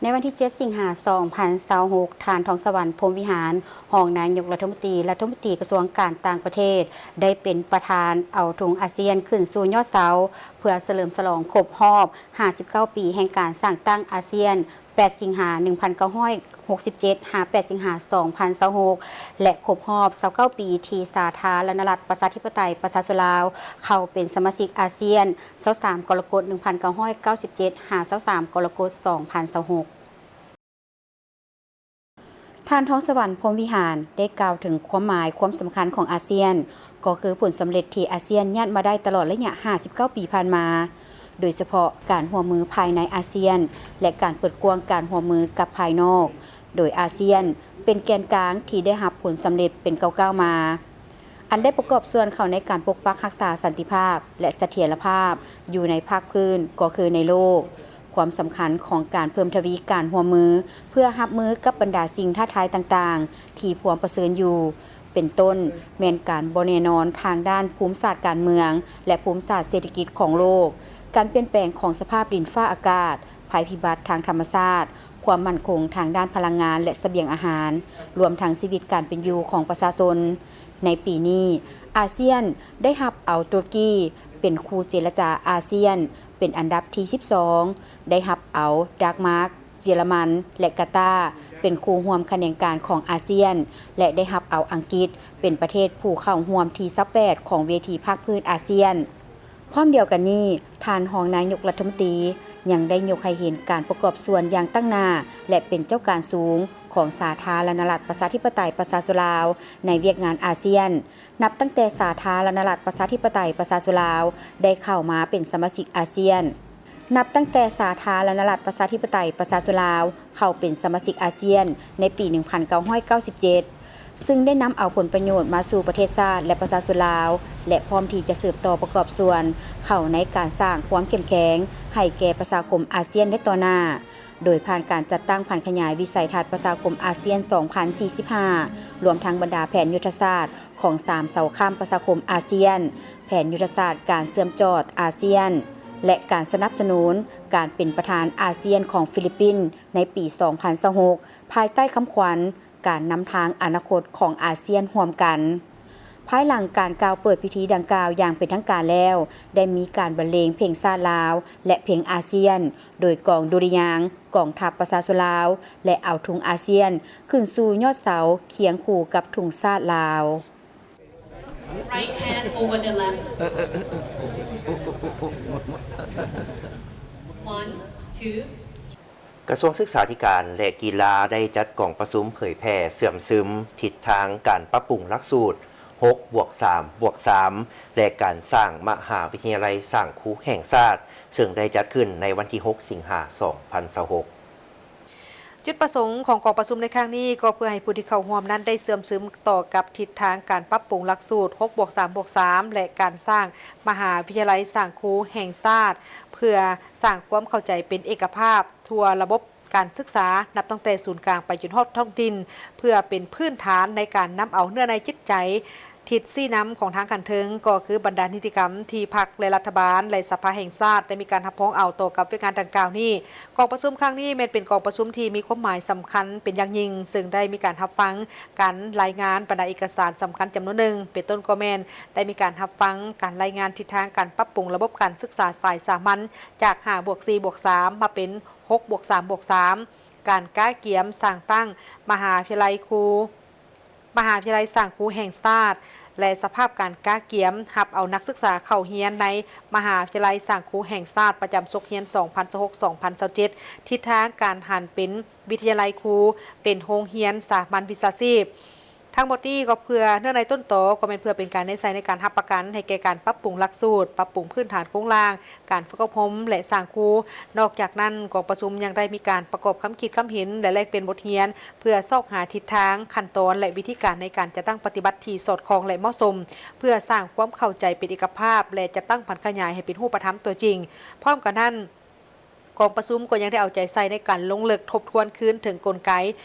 ໃນວັນທີເຈັດ ສິງຫາ ສອງພັນຊາວຫົກ, ທ່ານ ທອງສະຫວັນ ພົມວິຫານ ຮອງນາຍົກລັດຖະມົນຕີ, ລັດຖະມົນຕີກະຊວງການຕ່າງປະເທດ ໄດ້ເປັນປະທານເອົາທຸງອາຊຽນຂຶ້ນສູ່ຍອດເສົາ ເພື່ອສະເຫຼີມສະຫຼອງຄົບຮອບຫ້າສິບເກົ້າປີແຫ່ງການສ້າງຕັ້ງອາຊຽນ ແປດ ສິງຫາ ໜຶ່ງພັນເກົ້າຮ້ອຍຫົກສິບເຈັດ ຫາ ແປດ ສິງຫາ ສອງພັນຊາວຫົກ ແລະ ຄົບຮອບຊາວເກົ້າປີທີ່ສາທາລະນະລັດ ປະຊາທິປະໄຕ ປະຊາຊົນລາວ ເຂົ້າເປັນສະມາຊິກອາຊຽນ ຊາວສາມ ກໍລະກົດ ໜຶ່ງພັນເກົ້າຮ້ອຍເກົ້າສິບເຈັດ ຫາ ຊາວສາມ ກໍລະກົດ ສອງພັນຊາວຫົກ. ທ່ານ ທອງສະຫວັນ ພົມວິຫານ ໄດ້ກ່າວເຖິງຄວາມໝາຍຄວາມສຳຄັນຂອງອາຊຽນ, ກໍຄືຜົນສຳເລັດທີ່ອາຊຽນຍາດມາໄດ້ຕະຫຼອດໄລຍະຫ້າສິບເກົ້າປີຜ່ານມາ, ໂດຍສະເພາະການຮ່ວມມືພາຍໃນອາຊຽນ ແລະ ການເປີດກວ້າງການຮ່ວມມືກັບພາຍນອກ, ໂດຍອາຊຽນເປັນແກນກາງທີ່ໄດ້ຮັບຜົນສຳເລັດເປັນກ້າວໆມາ. ອັນໄດ້ປະກອບສ່ວນເຂົ້າໃນການປົກປັກຮັກສາສັນຕິພາບ ແລະ ສະຖຽນລະພາບຢູ່ໃນພາກພື້ນ ກໍຄືໃນໂລກ. ຄວາມສຳຄັນຂອງການເພີ່ມທະວີການຮ່ວມມື ເພື່ອຮັບມືກັບບັນດາສິ່ງທ້າທາຍຕ່າງໆ ທີ່ພວມປະເຊີນຢູ່, ເປັນຕົ້ນ ແມ່ນການບໍ່ແນ່ນອນທາງດ້ານພູມສາດການເມືອງ ແລະ ພູມສາດເສດຖະກິດຂອງໂລກ, ການປ່ຽນແປງຂອງສະພາບດິນຟ້າອາກາດ, ໄພພິບັດທາງທຳມະຊາດ, ຄວາມໝັ້ນຄົງທາງດ້ານພະລັງງານ ແລະ ສະບຽງອາຫານ, ລວມທັງຊີວິດການເປັນຢູ່ຂອງປະຊາຊົນ. ໃນປີນີ້, ອາຊຽນໄດ້ຮັບເອົາຕຸລະກີເປັນຄູ່ເຈລະຈາອາຊຽນເປັນອັນດັບທີສິບສອງ, ໄດ້ຮັບເອົາດັກມາກ, ເຢຍລະມັນ ແລະ ກາຕາ ເປັນຄູ່ຮ່ວມຂະແໜງການຂອງອາຊຽນ ແລະ ໄດ້ຮັບເອົາອັງກິດເປັນປະເທດຜູ້ເຂົ້າຮ່ວມທີຊາວແປດຂອງເວທີພາກພື້ນອາຊຽນ. ພ້ອມດຽວກັນນີ້, ທ່ານຮອງນາຍົກລັດຖະມົນຕີຍັງໄດ້ຍົກໃຫ້ເຫັນການປະກອບສ່ວນຢ່າງຕັ້ງໜ້າ ແລະ ເປັນເຈົ້າການສູງຂອງສາທາລະນະລັດ ປະຊາທິປະໄຕ ປະຊາຊົນລາວ ໃນວຽກງານອາຊຽນ, ນັບຕັ້ງແຕ່ສາທາລະນະລັດ ປະຊາທິປະໄຕ ປະຊາຊົນລາວ ໄດ້ເຂົ້າມາເປັນສະມາຊິກອາຊຽນ. ນັບຕັ້ງແຕ່ສາທາລະນະລັດ ປະຊາທິປະໄຕ ປະຊາຊົນລາວ ເຂົ້າເປັນສະມາຊິກອາຊຽນໃນປີໜຶ່ງພັນເກົ້າຮ້ອຍເກົ້າສິບເຈັດ ຊຶ່ງໄດ້ນຳເອົາຜົນປະໂຫຍດມາສູ່ປະເທດຊາດ ແລະ ປະຊາຊົນລາວ ແລະ ພ້ອມທີ່ຈະສືບຕໍ່ປະກອບສ່ວນເຂົ້າໃນການສ້າງຄວາມເຂັ້ມແຂງໃຫ້ແກ່ປະຊາຄົມອາຊຽນໃນຕໍ່ໜ້າ, ໂດຍຜ່ານການຈັດຕັ້ງຜັນຂະຫຍາຍວິໄສທັດປະຊາຄົມອາຊຽນສອງພັນສີ່ສິບຫ້າ ລວມທັງບັນດາແຜນຍຸດທະສາດຂອງສາມເສົາຄ້ຳປະຊາຄົມອາຊຽນ, ແຜນຍຸດທະສາດການເຊື່ອມຈອດອາຊຽນ ແລະ ການສະໜັບສະໜູນການເປັນປະທານອາຊຽນຂອງຟີລິບປິນໃນປີສອງພັນຊາວຫົກ ພາຍໃຕ້ຄຳຂວັນ ການນຳທາງອະນາຄົດຂອງອາຊຽນຮ່ວມກັນ. ພາຍຫຼັງການກ່າວເປີດພິທີດັ່ງກ່າວຢ່າງເປັນທາງການແລ້ວ, ໄດ້ມີການບັນເລງເພງຊາດລາວ ແລະ ເພງອາຊຽນ ໂດຍກອງດຸລິຍາງກອງທັບປະຊາຊົນລາວ ແລະ ເອົາທຸງອາຊຽນຂຶ້ນສູ່ຍອດເສົາຄຽງຄູ່ກັບທຸງຊາດລາວ. Right hand over the left. One, two. ກະຊວງສຶກສາທິການ ແລະ ກິລາ ໄດ້ຈັດກອງປະຊຸມເຜີຍແຜ່ເຊື່ອມຊຶມທິດທາງການປັບປຸງຫຼັກສູດ ຫົກບວກສາມບວກສາມ ແລະ ການສ້າງມະຫາວິທະຍາໄລສ້າງຄູແຫ່ງຊາດ, ເຊິ່ງໄດ້ຈັດຂຶ້ນໃນວັນທີຫົກ ສິງຫາ ສອງພັນຊາວຫົກ. ຈຸດປະສົງຂອງກອງປະຊຸມໃນຄັ້ງນີ້ ກໍເພື່ອໃຫ້ຜູ້ທີ່ເຂົ້າຮ່ວມນັ້ນໄດ້ເຊື່ອມຊຶມຕໍ່ກັບທິດທາງການປັບປຸງຫຼັກສູດ ຫົກບວກສາມບວກສາມ ແລະ ການສ້າງມະຫາວິທະຍາໄລສ້າງຄູແຫ່ງຊາດ, ເພື່ອສ້າງຄວາມເຂົ້າໃຈເປັນເອກະພາບທົ່ວລະບົບການສຶກສາ, ນັບຕັ້ງແຕ່ສູນກາງໄປຈົນຮອດທ້ອງຖິ່ນ, ເພື່ອເປັນພື້ນຖານໃນການນຳເອົາເນື້ອໃນຈິດໃຈ ທິດຊີ້ນຳຂອງທາງຂັ້ນເທິງ ກໍຄືບັນດານິຕິກຳທີ່ພັກ ແລະ ລັດຖະບານ ແລະ ສະພາແຫ່ງຊາດໄດ້ມີການຮັບຮອງເອົາຕໍ່ກັບວຽກງານດັ່ງກ່າວນີ້. ກອງປະຊຸມຄັ້ງນີ້ແມ່ນເປັນກອງປະຊຸມທີ່ມີຄວາມໝາຍສຳຄັນເປັນຢ່າງຍິ່ງ, ເຊິ່ງໄດ້ມີການຮັບຟັງການລາຍງານບັນດາເອກະສານສຳຄັນຈຳນວນໜຶ່ງ, ເປັນຕົ້ນກໍແມ່ນໄດ້ມີການຮັບຟັງການລາຍງານທິດທາງການປັບປຸງລະບົບການສຶກສາສາຍສາມັນ ຈາກຫ້າບວກສີ່ບວກສາມ ມາເປັນຫົກບວກສາມບວກສາມ, ການກະກຽມສ້າງຕັ້ງມະຫາວິທະຍາໄລຄູ ມະຫາວິທະຍາໄລສ້າງຄູແຫ່ງຊາດ ແລະ ສະພາບການກະກຽມຮັບເອົານັກສຶກສາເຂົ້າຮຽນໃນມະຫາວິທະຍາໄລສ້າງຄູແຫ່ງຊາດປະຈຳສົກຮຽນສອງພັນຊາວຫົກ ສອງພັນຊາວເຈັດ, ທິດທາງການຫັນເປັນວິທະຍາໄລຄູ ເປັນໂຮງຮຽນສາມັນວິຊາຊີບ. ທັງໝົດນີ້ກໍເພື່ອເນື້ອໃນຕົ້ນຕໍ ກໍແມ່ນເພື່ອເປັນການແນໃສ່ໃນການຮັບປະກັນໃຫ້ແກ່ການປັບປຸງຫຼັກສູດ, ປັບປຸງພື້ນຖານໂຄງລ່າງ, ການຝຶກອົບຮົມ ແລະ ສ້າງຄູ. ນອກຈາກນັ້ນ, ກອງປະຊຸມຍັງໄດ້ມີການປະກອບຄຳຄິດຄຳເຫັນ ແລະ ແລກປ່ຽນບົດຮຽນ ເພື່ອຊອກຫາທິດທາງ, ຂັ້ນຕອນ ແລະ ວິທີການໃນການຈັດຕັ້ງປະຕິບັດທີ່ສອດຄ່ອງ ແລະ ເໝາະສົມ, ເພື່ອສ້າງຄວາມເຂົ້າໃຈເປັນເອກະພາບ ແລະ ຈັດຕັ້ງຜັນຂະຫຍາຍໃຫ້ເປັນຮູບປະທຳຕົວຈິງ. ພ້ອມກັນນັ້ນ, ກອງປະຊຸມກໍຍັງໄດ້ເອົາໃຈໃສ່ໃນການລົງເລິກທົບທວນຄືນເຖິງກົນໄກ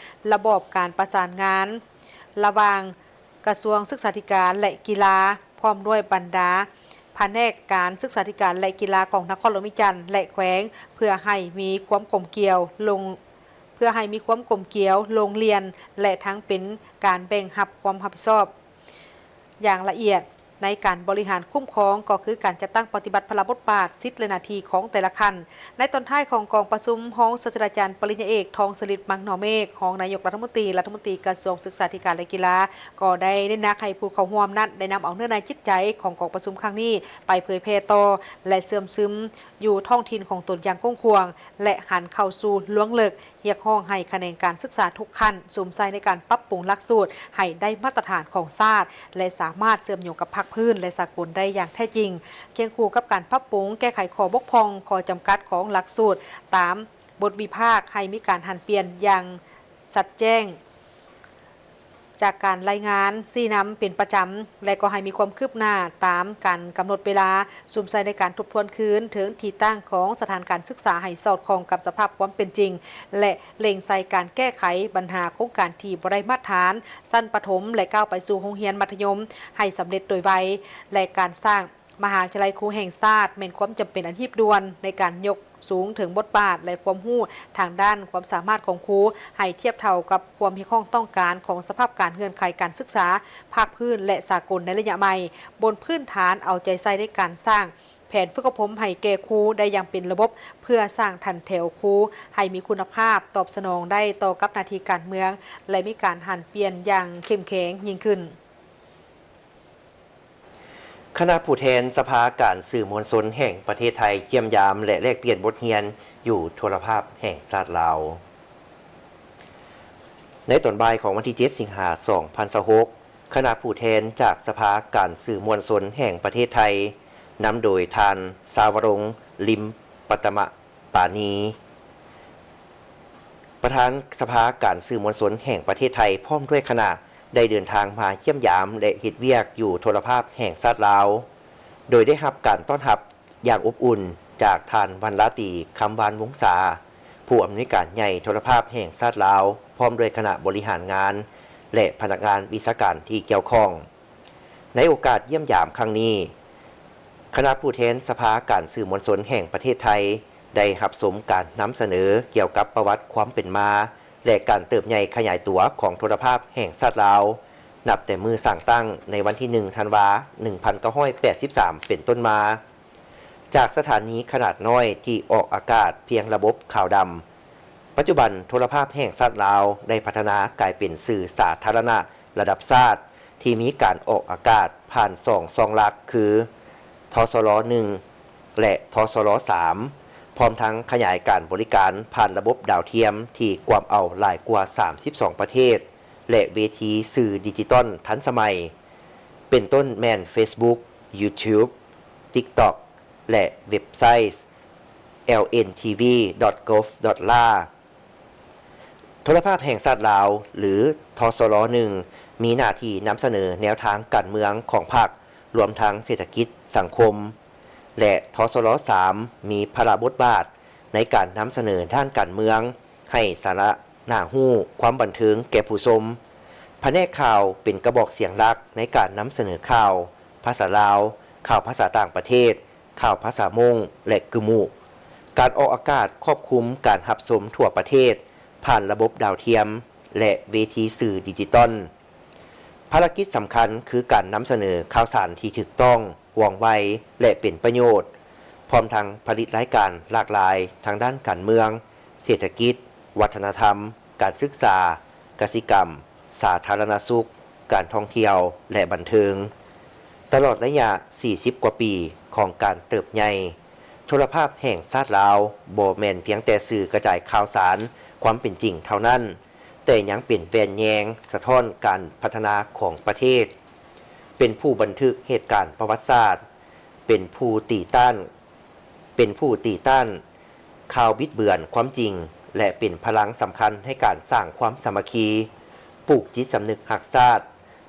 ລະບອບການປະສານງານລະຫວ່າງກະຊວງສຶກສາທິການ ແລະ ກິລາ ພ້ອມດ້ວຍບັນດາພະແນກການສຶກສາທິການ ແລະ ກິລາຂອງນະຄອນຫຼວງວຽງຈັນ ແລະ ແຂວງ ເພື່ອໃຫ້ມີຄວາມກົມກຽວລົງ ເພື່ອໃຫ້ມີຄວາມກົມກຽວລົງລຽນ ແລະ ທັງເປັນການແບ່ງຮັບຄວາມຮັບຜິດຊອບຢ່າງລະອຽດ ໃນການບໍລິຫານຄຸ້ມຄອງ ກໍຄືການຈັດຕັ້ງປະຕິບັດພາລະບົດບາດ, ສິດ ແລະ ໜ້າທີ່ຂອງແຕ່ລະຂັ້ນ. ໃນຕອນທ້າຍຂອງກອງປະຊຸມ, ຮອງສາດສະດາຈານປະລິນຍາເອກ ທອງສະລິດ ມັງນໍເມກ ຮອງນາຍົກລັດຖະມົນຕີ, ລັດຖະມົນຕີກະຊວງສຶກສາທິການ ແລະ ກິລາ ກໍໄດ້ເນັ້ນໜັກໃຫ້ຜູ້ເຂົ້າຮ່ວມນັ້ນໄດ້ນຳເອົາເນື້ອໃນຈິດໃຈຂອງກອງປະຊຸມຄັ້ງນີ້ໄປເຜີຍແຜ່ຕໍ່ ແລະ ເຊື່ອມຊຶມຢູ່ທ້ອງຖິ່ນຂອງຕົນຢ່າງກວ້າງຂວາງ ແລະ ຫັນເຂົ້າສູ່ລວງເລິກ. ຮຽກຮ້ອງໃຫ້ຂະແໜງການສຶກສາທຸກຂັ້ນສຸມໃສ່ໃນການປັບປຸງຫຼັກສູດໃຫ້ໄດ້ມາດຕະຖານຂອງຊາດ ແລະ ສາມາດເຊື່ອມໂຍງກັບພາກພື້ນ ແລະ ສາກົນໄດ້ຢ່າງແທ້ຈິງ, ຄຽງຄູ່ກັບການປັບປຸງແກ້ໄຂຂໍ້ບົກຜ່ອງ, ຂໍ້ຈຳກັດຂອງຫຼັກສູດຕາມບົດວິພາກ ໃຫ້ມີການຫັນປ່ຽນຢ່າງຊັດແຈ້ງ ຈາກການລາຍງານຊີ້ນຳເປັນປະຈຳ ແລະ ກໍໃຫ້ມີຄວາມຄືບໜ້າຕາມການກຳນົດເວລາ, ສຸມໃສ່ໃນການທົບທວນຄືນເຖິງທີ່ຕັ້ງຂອງສະຖານການສຶກສາໃຫ້ສອດຄ່ອງກັບສະພາບຄວາມເປັນຈິງ ແລະ ເລັ່ງໃສ່ການແກ້ໄຂບັນຫາໂຄງການທີ່ບໍ່ໄດ້ມາດຖານຊັ້ນປະຖົມ ແລະ ກ້າວໄປສູ່ໂຮງຮຽນມັດທະຍົມໃຫ້ສຳເລັດໂດຍໄວ ແລະ ການສ້າງ ມະຫາວິທະຍາໄລຄູແຫ່ງຊາດ ແມ່ນຄວາມຈຳເປັນອັນຮີບດ່ວນໃນການຍົກສູງເຖິງບົດບາດ ແລະ ຄວາມຮູ້ທາງດ້ານຄວາມສາມາດຂອງຄູ ໃຫ້ທຽບເທົ່າກັບຄວາມຮຽກຮ້ອງຕ້ອງການຂອງສະພາບການເງື່ອນໄຂການສຶກສາພາກພື້ນ ແລະ ສາກົນໃນໄລຍະໃໝ່, ບົນພື້ນຖານເອົາໃຈໃສ່ໃນການສ້າງແຜນຝຶກອົບຮົມໃຫ້ແກ່ຄູໄດ້ຢ່າງເປັນລະບົບ ເພື່ອສ້າງຖັນແຖວຄູໃຫ້ມີຄຸນນະພາບ, ຕອບສະໜອງໄດ້ຕໍ່ກັບໜ້າທີ່ການເມືອງ ແລະ ມີການຫັນປ່ຽນຢ່າງເຂັ້ມແຂງຍິ່ງຂຶ້ນ. ຄະນະຜູ້ແທນສະພາການສື່ມວນຊົນແຫ່ງປະເທດໄທ ຢ້ຽມຢາມ ແລະ ແລກປ່ຽນບົດຮຽນຢູ່ໂທລະພາບແຫ່ງຊາດລາວ. ໃນຕອນບ່າຍຂອງວັນທີເຈັດ ສິງຫາ ສອງພັນຊາວຫົກ, ຄະນະຜູ້ແທນຈາກສະພາການສື່ມວນຊົນແຫ່ງປະເທດໄທ ນຳໂດຍທ່ານ ຊາວະລົງ ລິມປະຕະມະ ປານີ ປະທານສະພາການສື່ມວນຊົນແຫ່ງປະເທດໄທ ພ້ອມດ້ວຍຄະນະ ໄດ້ເດີນທາງມາຢ້ຽມຢາມ ແລະ ເຮັດວຽກຢູ່ໂທລະພາບແຫ່ງຊາດລາວ, ໂດຍໄດ້ຮັບການຕ້ອນຮັບຢ່າງອົບອຸ່ນຈາກທ່ານ ວັນລາຕີ ຄຳວານວົງສາ ຜູ້ອຳນວຍການໃຫຍ່ໂທລະພາບແຫ່ງຊາດລາວ ພ້ອມດ້ວຍຄະນະບໍລິຫານງານ ແລະ ພະນັກງານວິຊາການທີ່ກ່ຽວຂ້ອງ. ໃນໂອກາດຢ້ຽມຢາມຄັ້ງນີ້, ຄະນະຜູ້ແທນສະພາການສື່ມວນຊົນແຫ່ງປະເທດໄທ ໄດ້ຮັບຊົມການນຳສະເໜີກ່ຽວກັບປະຫວັດຄວາມເປັນມາ ແລະ ການເຕີບໃຫຍ່ຂະຫຍາຍຕົວຂອງໂທລະພາບແຫ່ງຊາດລາວ, ນັບແຕ່ມື້ສ້າງຕັ້ງໃນວັນທີໜຶ່ງ ທັນວາ ໜຶ່ງພັນເກົ້າຮ້ອຍແປດສິບສາມ ເປັນຕົ້ນມາ. ຈາກສະຖານີຂະໜາດນ້ອຍທີ່ອອກອາກາດພຽງລະບົບຂາວດຳ, ປັດຈຸບັນໂທລະພາບແຫ່ງຊາດລາວໄດ້ພັດທະນາກາຍເປັນສື່ສາທາລະນະລະດັບຊາດ ທີ່ມີການອອກອາກາດຜ່ານສອງຊ່ອງຫຼັກຄື ທສລ ໜຶ່ງ ແລະ ທສລ ສາມ ພ້ອມທັງຂະຫຍາຍການບໍລິການຜ່ານລະບົບດາວທຽມທີ່ກວມເອົາຫຼາຍກວ່າສາມສິບສອງປະເທດ ແລະ ເວທີສື່ດິຈິຕອນທັນສະໄໝ ເປັນຕົ້ນແມ່ນ ເຟສບຸກ, ຢູທູບ, ຕິກຕັອກ ແລະ ເວັບໄຊ ແອລເອັນທີວີ ດອດ ໂກບ ດອດ ລາ. ໂທລະພາບແຫ່ງຊາດລາວ ຫຼື ທສລ ໜຶ່ງ ມີໜ້າທີ່ນຳສະເໜີແນວທາງການເມືອງຂອງພັກ, ລວມທັງເສດຖະກິດ, ສັງຄົມ ແລະ ທສລ ສາມ ມີພາລະບົດບາດໃນການນຳສະເໜີດ້ານການເມືອງ ໃຫ້ສາລະໜ້າຮູ້, ຄວາມບັນເທີງແກ່ຜູ້ຊົມ. ພະແນກຂ່າວເປັນກະບອກສຽງຫຼັກໃນການນຳສະເໜີຂ່າວພາສາລາວ, ຂ່າວພາສາຕ່າງປະເທດ, ຂ່າວພາສາມົ້ງ ແລະ ກຶມຸ. ການອອກອາກາດຄອບຄຸມການຮັບຊົມທົ່ວປະເທດ ຜ່ານລະບົບດາວທຽມ ແລະ ເວທີສື່ດິຈິຕອນ. ພາລະກິດສຳຄັນຄືການນຳສະເໜີຂ່າວສານທີ່ຖືກຕ້ອງ, ວ່ອງໄວ ແລະ ເປັນປະໂຫຍດ, ພ້ອມທັງຜະລິດລາຍການຫຼາກຫຼາຍທາງດ້ານການເມືອງ, ເສດຖະກິດ, ວັດທະນະທຳ, ການສຶກສາ, ກະສິກຳ, ສາທາລະນະສຸກ, ການທ່ອງທ່ຽວ ແລະ ບັນເທີງ. ຕະຫຼອດໄລຍະສີ່ສິບກວ່າປີຂອງການເຕີບໃຫຍ່, ໂທລະພາບແຫ່ງຊາດລາວບໍ່ແມ່ນພຽງແຕ່ສື່ກະຈາຍຂ່າວສານຄວາມເປັນຈິງເທົ່ານັ້ນ, ແຕ່ຍັງເປັນແວ່ນແຍງສະທ້ອນການພັດທະນາຂອງປະເທດ, ເປັນຜູ້ບັນທຶກເຫດການປະຫວັດສາດ, ເປັນຜູ້ຕີຕ້ານ, ເປັນຜູ້ຕີຕ້ານຂ່າວບິດເບືອນຄວາມຈິງ ແລະ ເປັນພະລັງສຳຄັນໃນການສ້າງຄວາມສາມັກຄີ, ປູກຈິດສຳນຶກຮັກຊາດ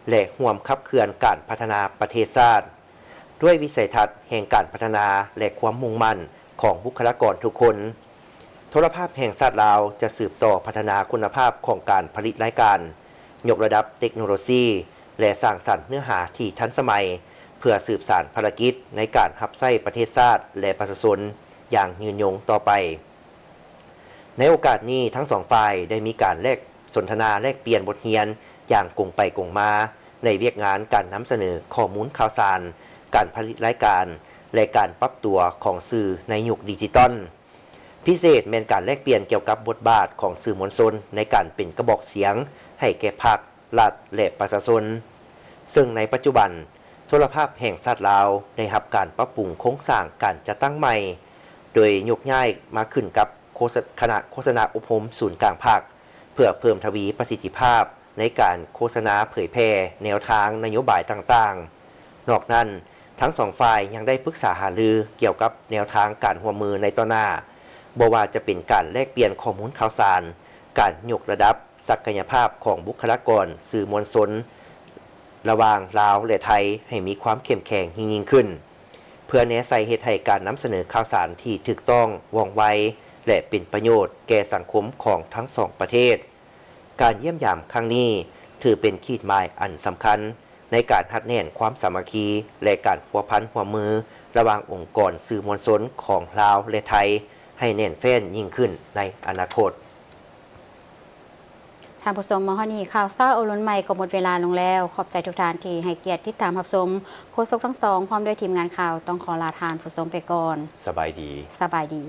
ແລະ ຮ່ວມຂັບເຄື່ອນການພັດທະນາປະເທດຊາດ. ດ້ວຍວິໄສທັດແຫ່ງການພັດທະນາ ແລະ ຄວາມມຸ່ງໝັ້ນຂອງບຸກຄະລາກອນທຸກຄົນ, ໂທລະພາບແຫ່ງຊາດລາວຈະສືບຕໍ່ພັດທະນາຄຸນນະພາບຂອງການຜະລິດລາຍການ, ຍົກລະດັບເຕັກໂນໂລຊີ ແລະ ສ້າງສັນເນື້ອຫາທີ່ທັນສະໄໝ ເພື່ອສືບສານພາລະກິດໃນການຮັບໃຊ້ປະເທດຊາດ ແລະ ປະຊາຊົນຢ່າງຍືນຍົງຕໍ່ໄປ. ໃນໂອກາດນີ້, ທັງສອງຝ່າຍໄດ້ມີການແລກສົນທະນາແລກປ່ຽນບົດຮຽນຢ່າງກົງໄປກົງມາ ໃນວຽກງານການນຳສະເໜີຂໍ້ມູນຂ່າວສານ, ການຜະລິດລາຍການ ແລະ ການປັບຕົວຂອງສື່ໃນຍຸກດິຈິຕອນ. ພິເສດແມ່ນການແລກປ່ຽນກ່ຽວກັບບົດບາດຂອງສື່ມວນຊົນໃນການເປັນກະບອກສຽງໃຫ້ແກ່ພັກ, ລັດ ແລະ ປະຊາຊົນ, ເຊິ່ງໃນປັດຈຸບັນ ໂທລະພາບແຫ່ງຊາດລາວໄດ້ຮັບການປັບປຸງໂຄງສ້າງການຈັດຕັ້ງໃໝ່, ໂດຍຍົກຍ້າຍມາຂຶ້ນກັບໂຄສະ ຄະນະໂຄສະນາອົບຮົມສູນກາງພັກ ເພື່ອເພີ່ມທະວີປະສິດທິພາບໃນການໂຄສະນາເຜີຍແຜ່ແນວທາງນະໂຍບາຍຕ່າງໆ. ນອກນັ້ນ, ທັງສອງຝ່າຍຍັງໄດ້ປຶກສາຫາລືກ່ຽວກັບແນວທາງການຮ່ວມມືໃນຕໍ່ໜ້າ, ບໍ່ວ່າຈະເປັນການແລກປ່ຽນຂໍ້ມູນຂ່າວສານ, ການຍົກລະດັບສັກກະຍະພາບຂອງບຸກຄະລາກອນສື່ມວນຊົນລະຫວ່າງລາວ ແລະ ໄທໃຫ້ມີຄວາມເຂັ້ມແຂງຍິ່ງໆຂຶ້ນ, ເພື່ອແນໃສ່ເຮັດໃຫ້ການນຳສະເໜີຂ່າວສານທີ່ຖືກຕ້ອງ, ວ່ອງໄວ ແລະ ເປັນປະໂຫຍດແກ່ສັງຄົມຂອງທັງສອງປະເທດ. ການຢ້ຽມຢາມຄັ້ງນີ້ຖືເປັນຂີດໝາຍອັນສຳຄັນໃນການຮັດແໜ້ນຄວາມສາມັກຄີ ແລະ ການພົວພັນຮ່ວມມືລະຫວ່າງອົງກອນສື່ມວນຊົນຂອງລາວ ແລະ ໄທ ໃຫ້ແໜ້ນແຟ້ນຍິ່ງຂຶ້ນໃນອະນາຄົດ. ທ່ານຜູ້ຊົມ, ມາຮອດນີ້ ຂ່າວເຊົ້າອາລຸນໃໝ່ກໍໝົດເວລາລົງແລ້ວ. ຂອບໃຈທຸກທ່ານທີ່ໃຫ້ກຽດຕິດຕາມຮັບຊົມ. ໂຄສົກທັງສອງ ພ້ອມດ້ວຍທີມງານຂ່າວ ຕ້ອງຂໍລາທ່ານຜູ້ຊົມໄປກ່ອນ. ສະບາຍດີ. ສະບາຍດີ.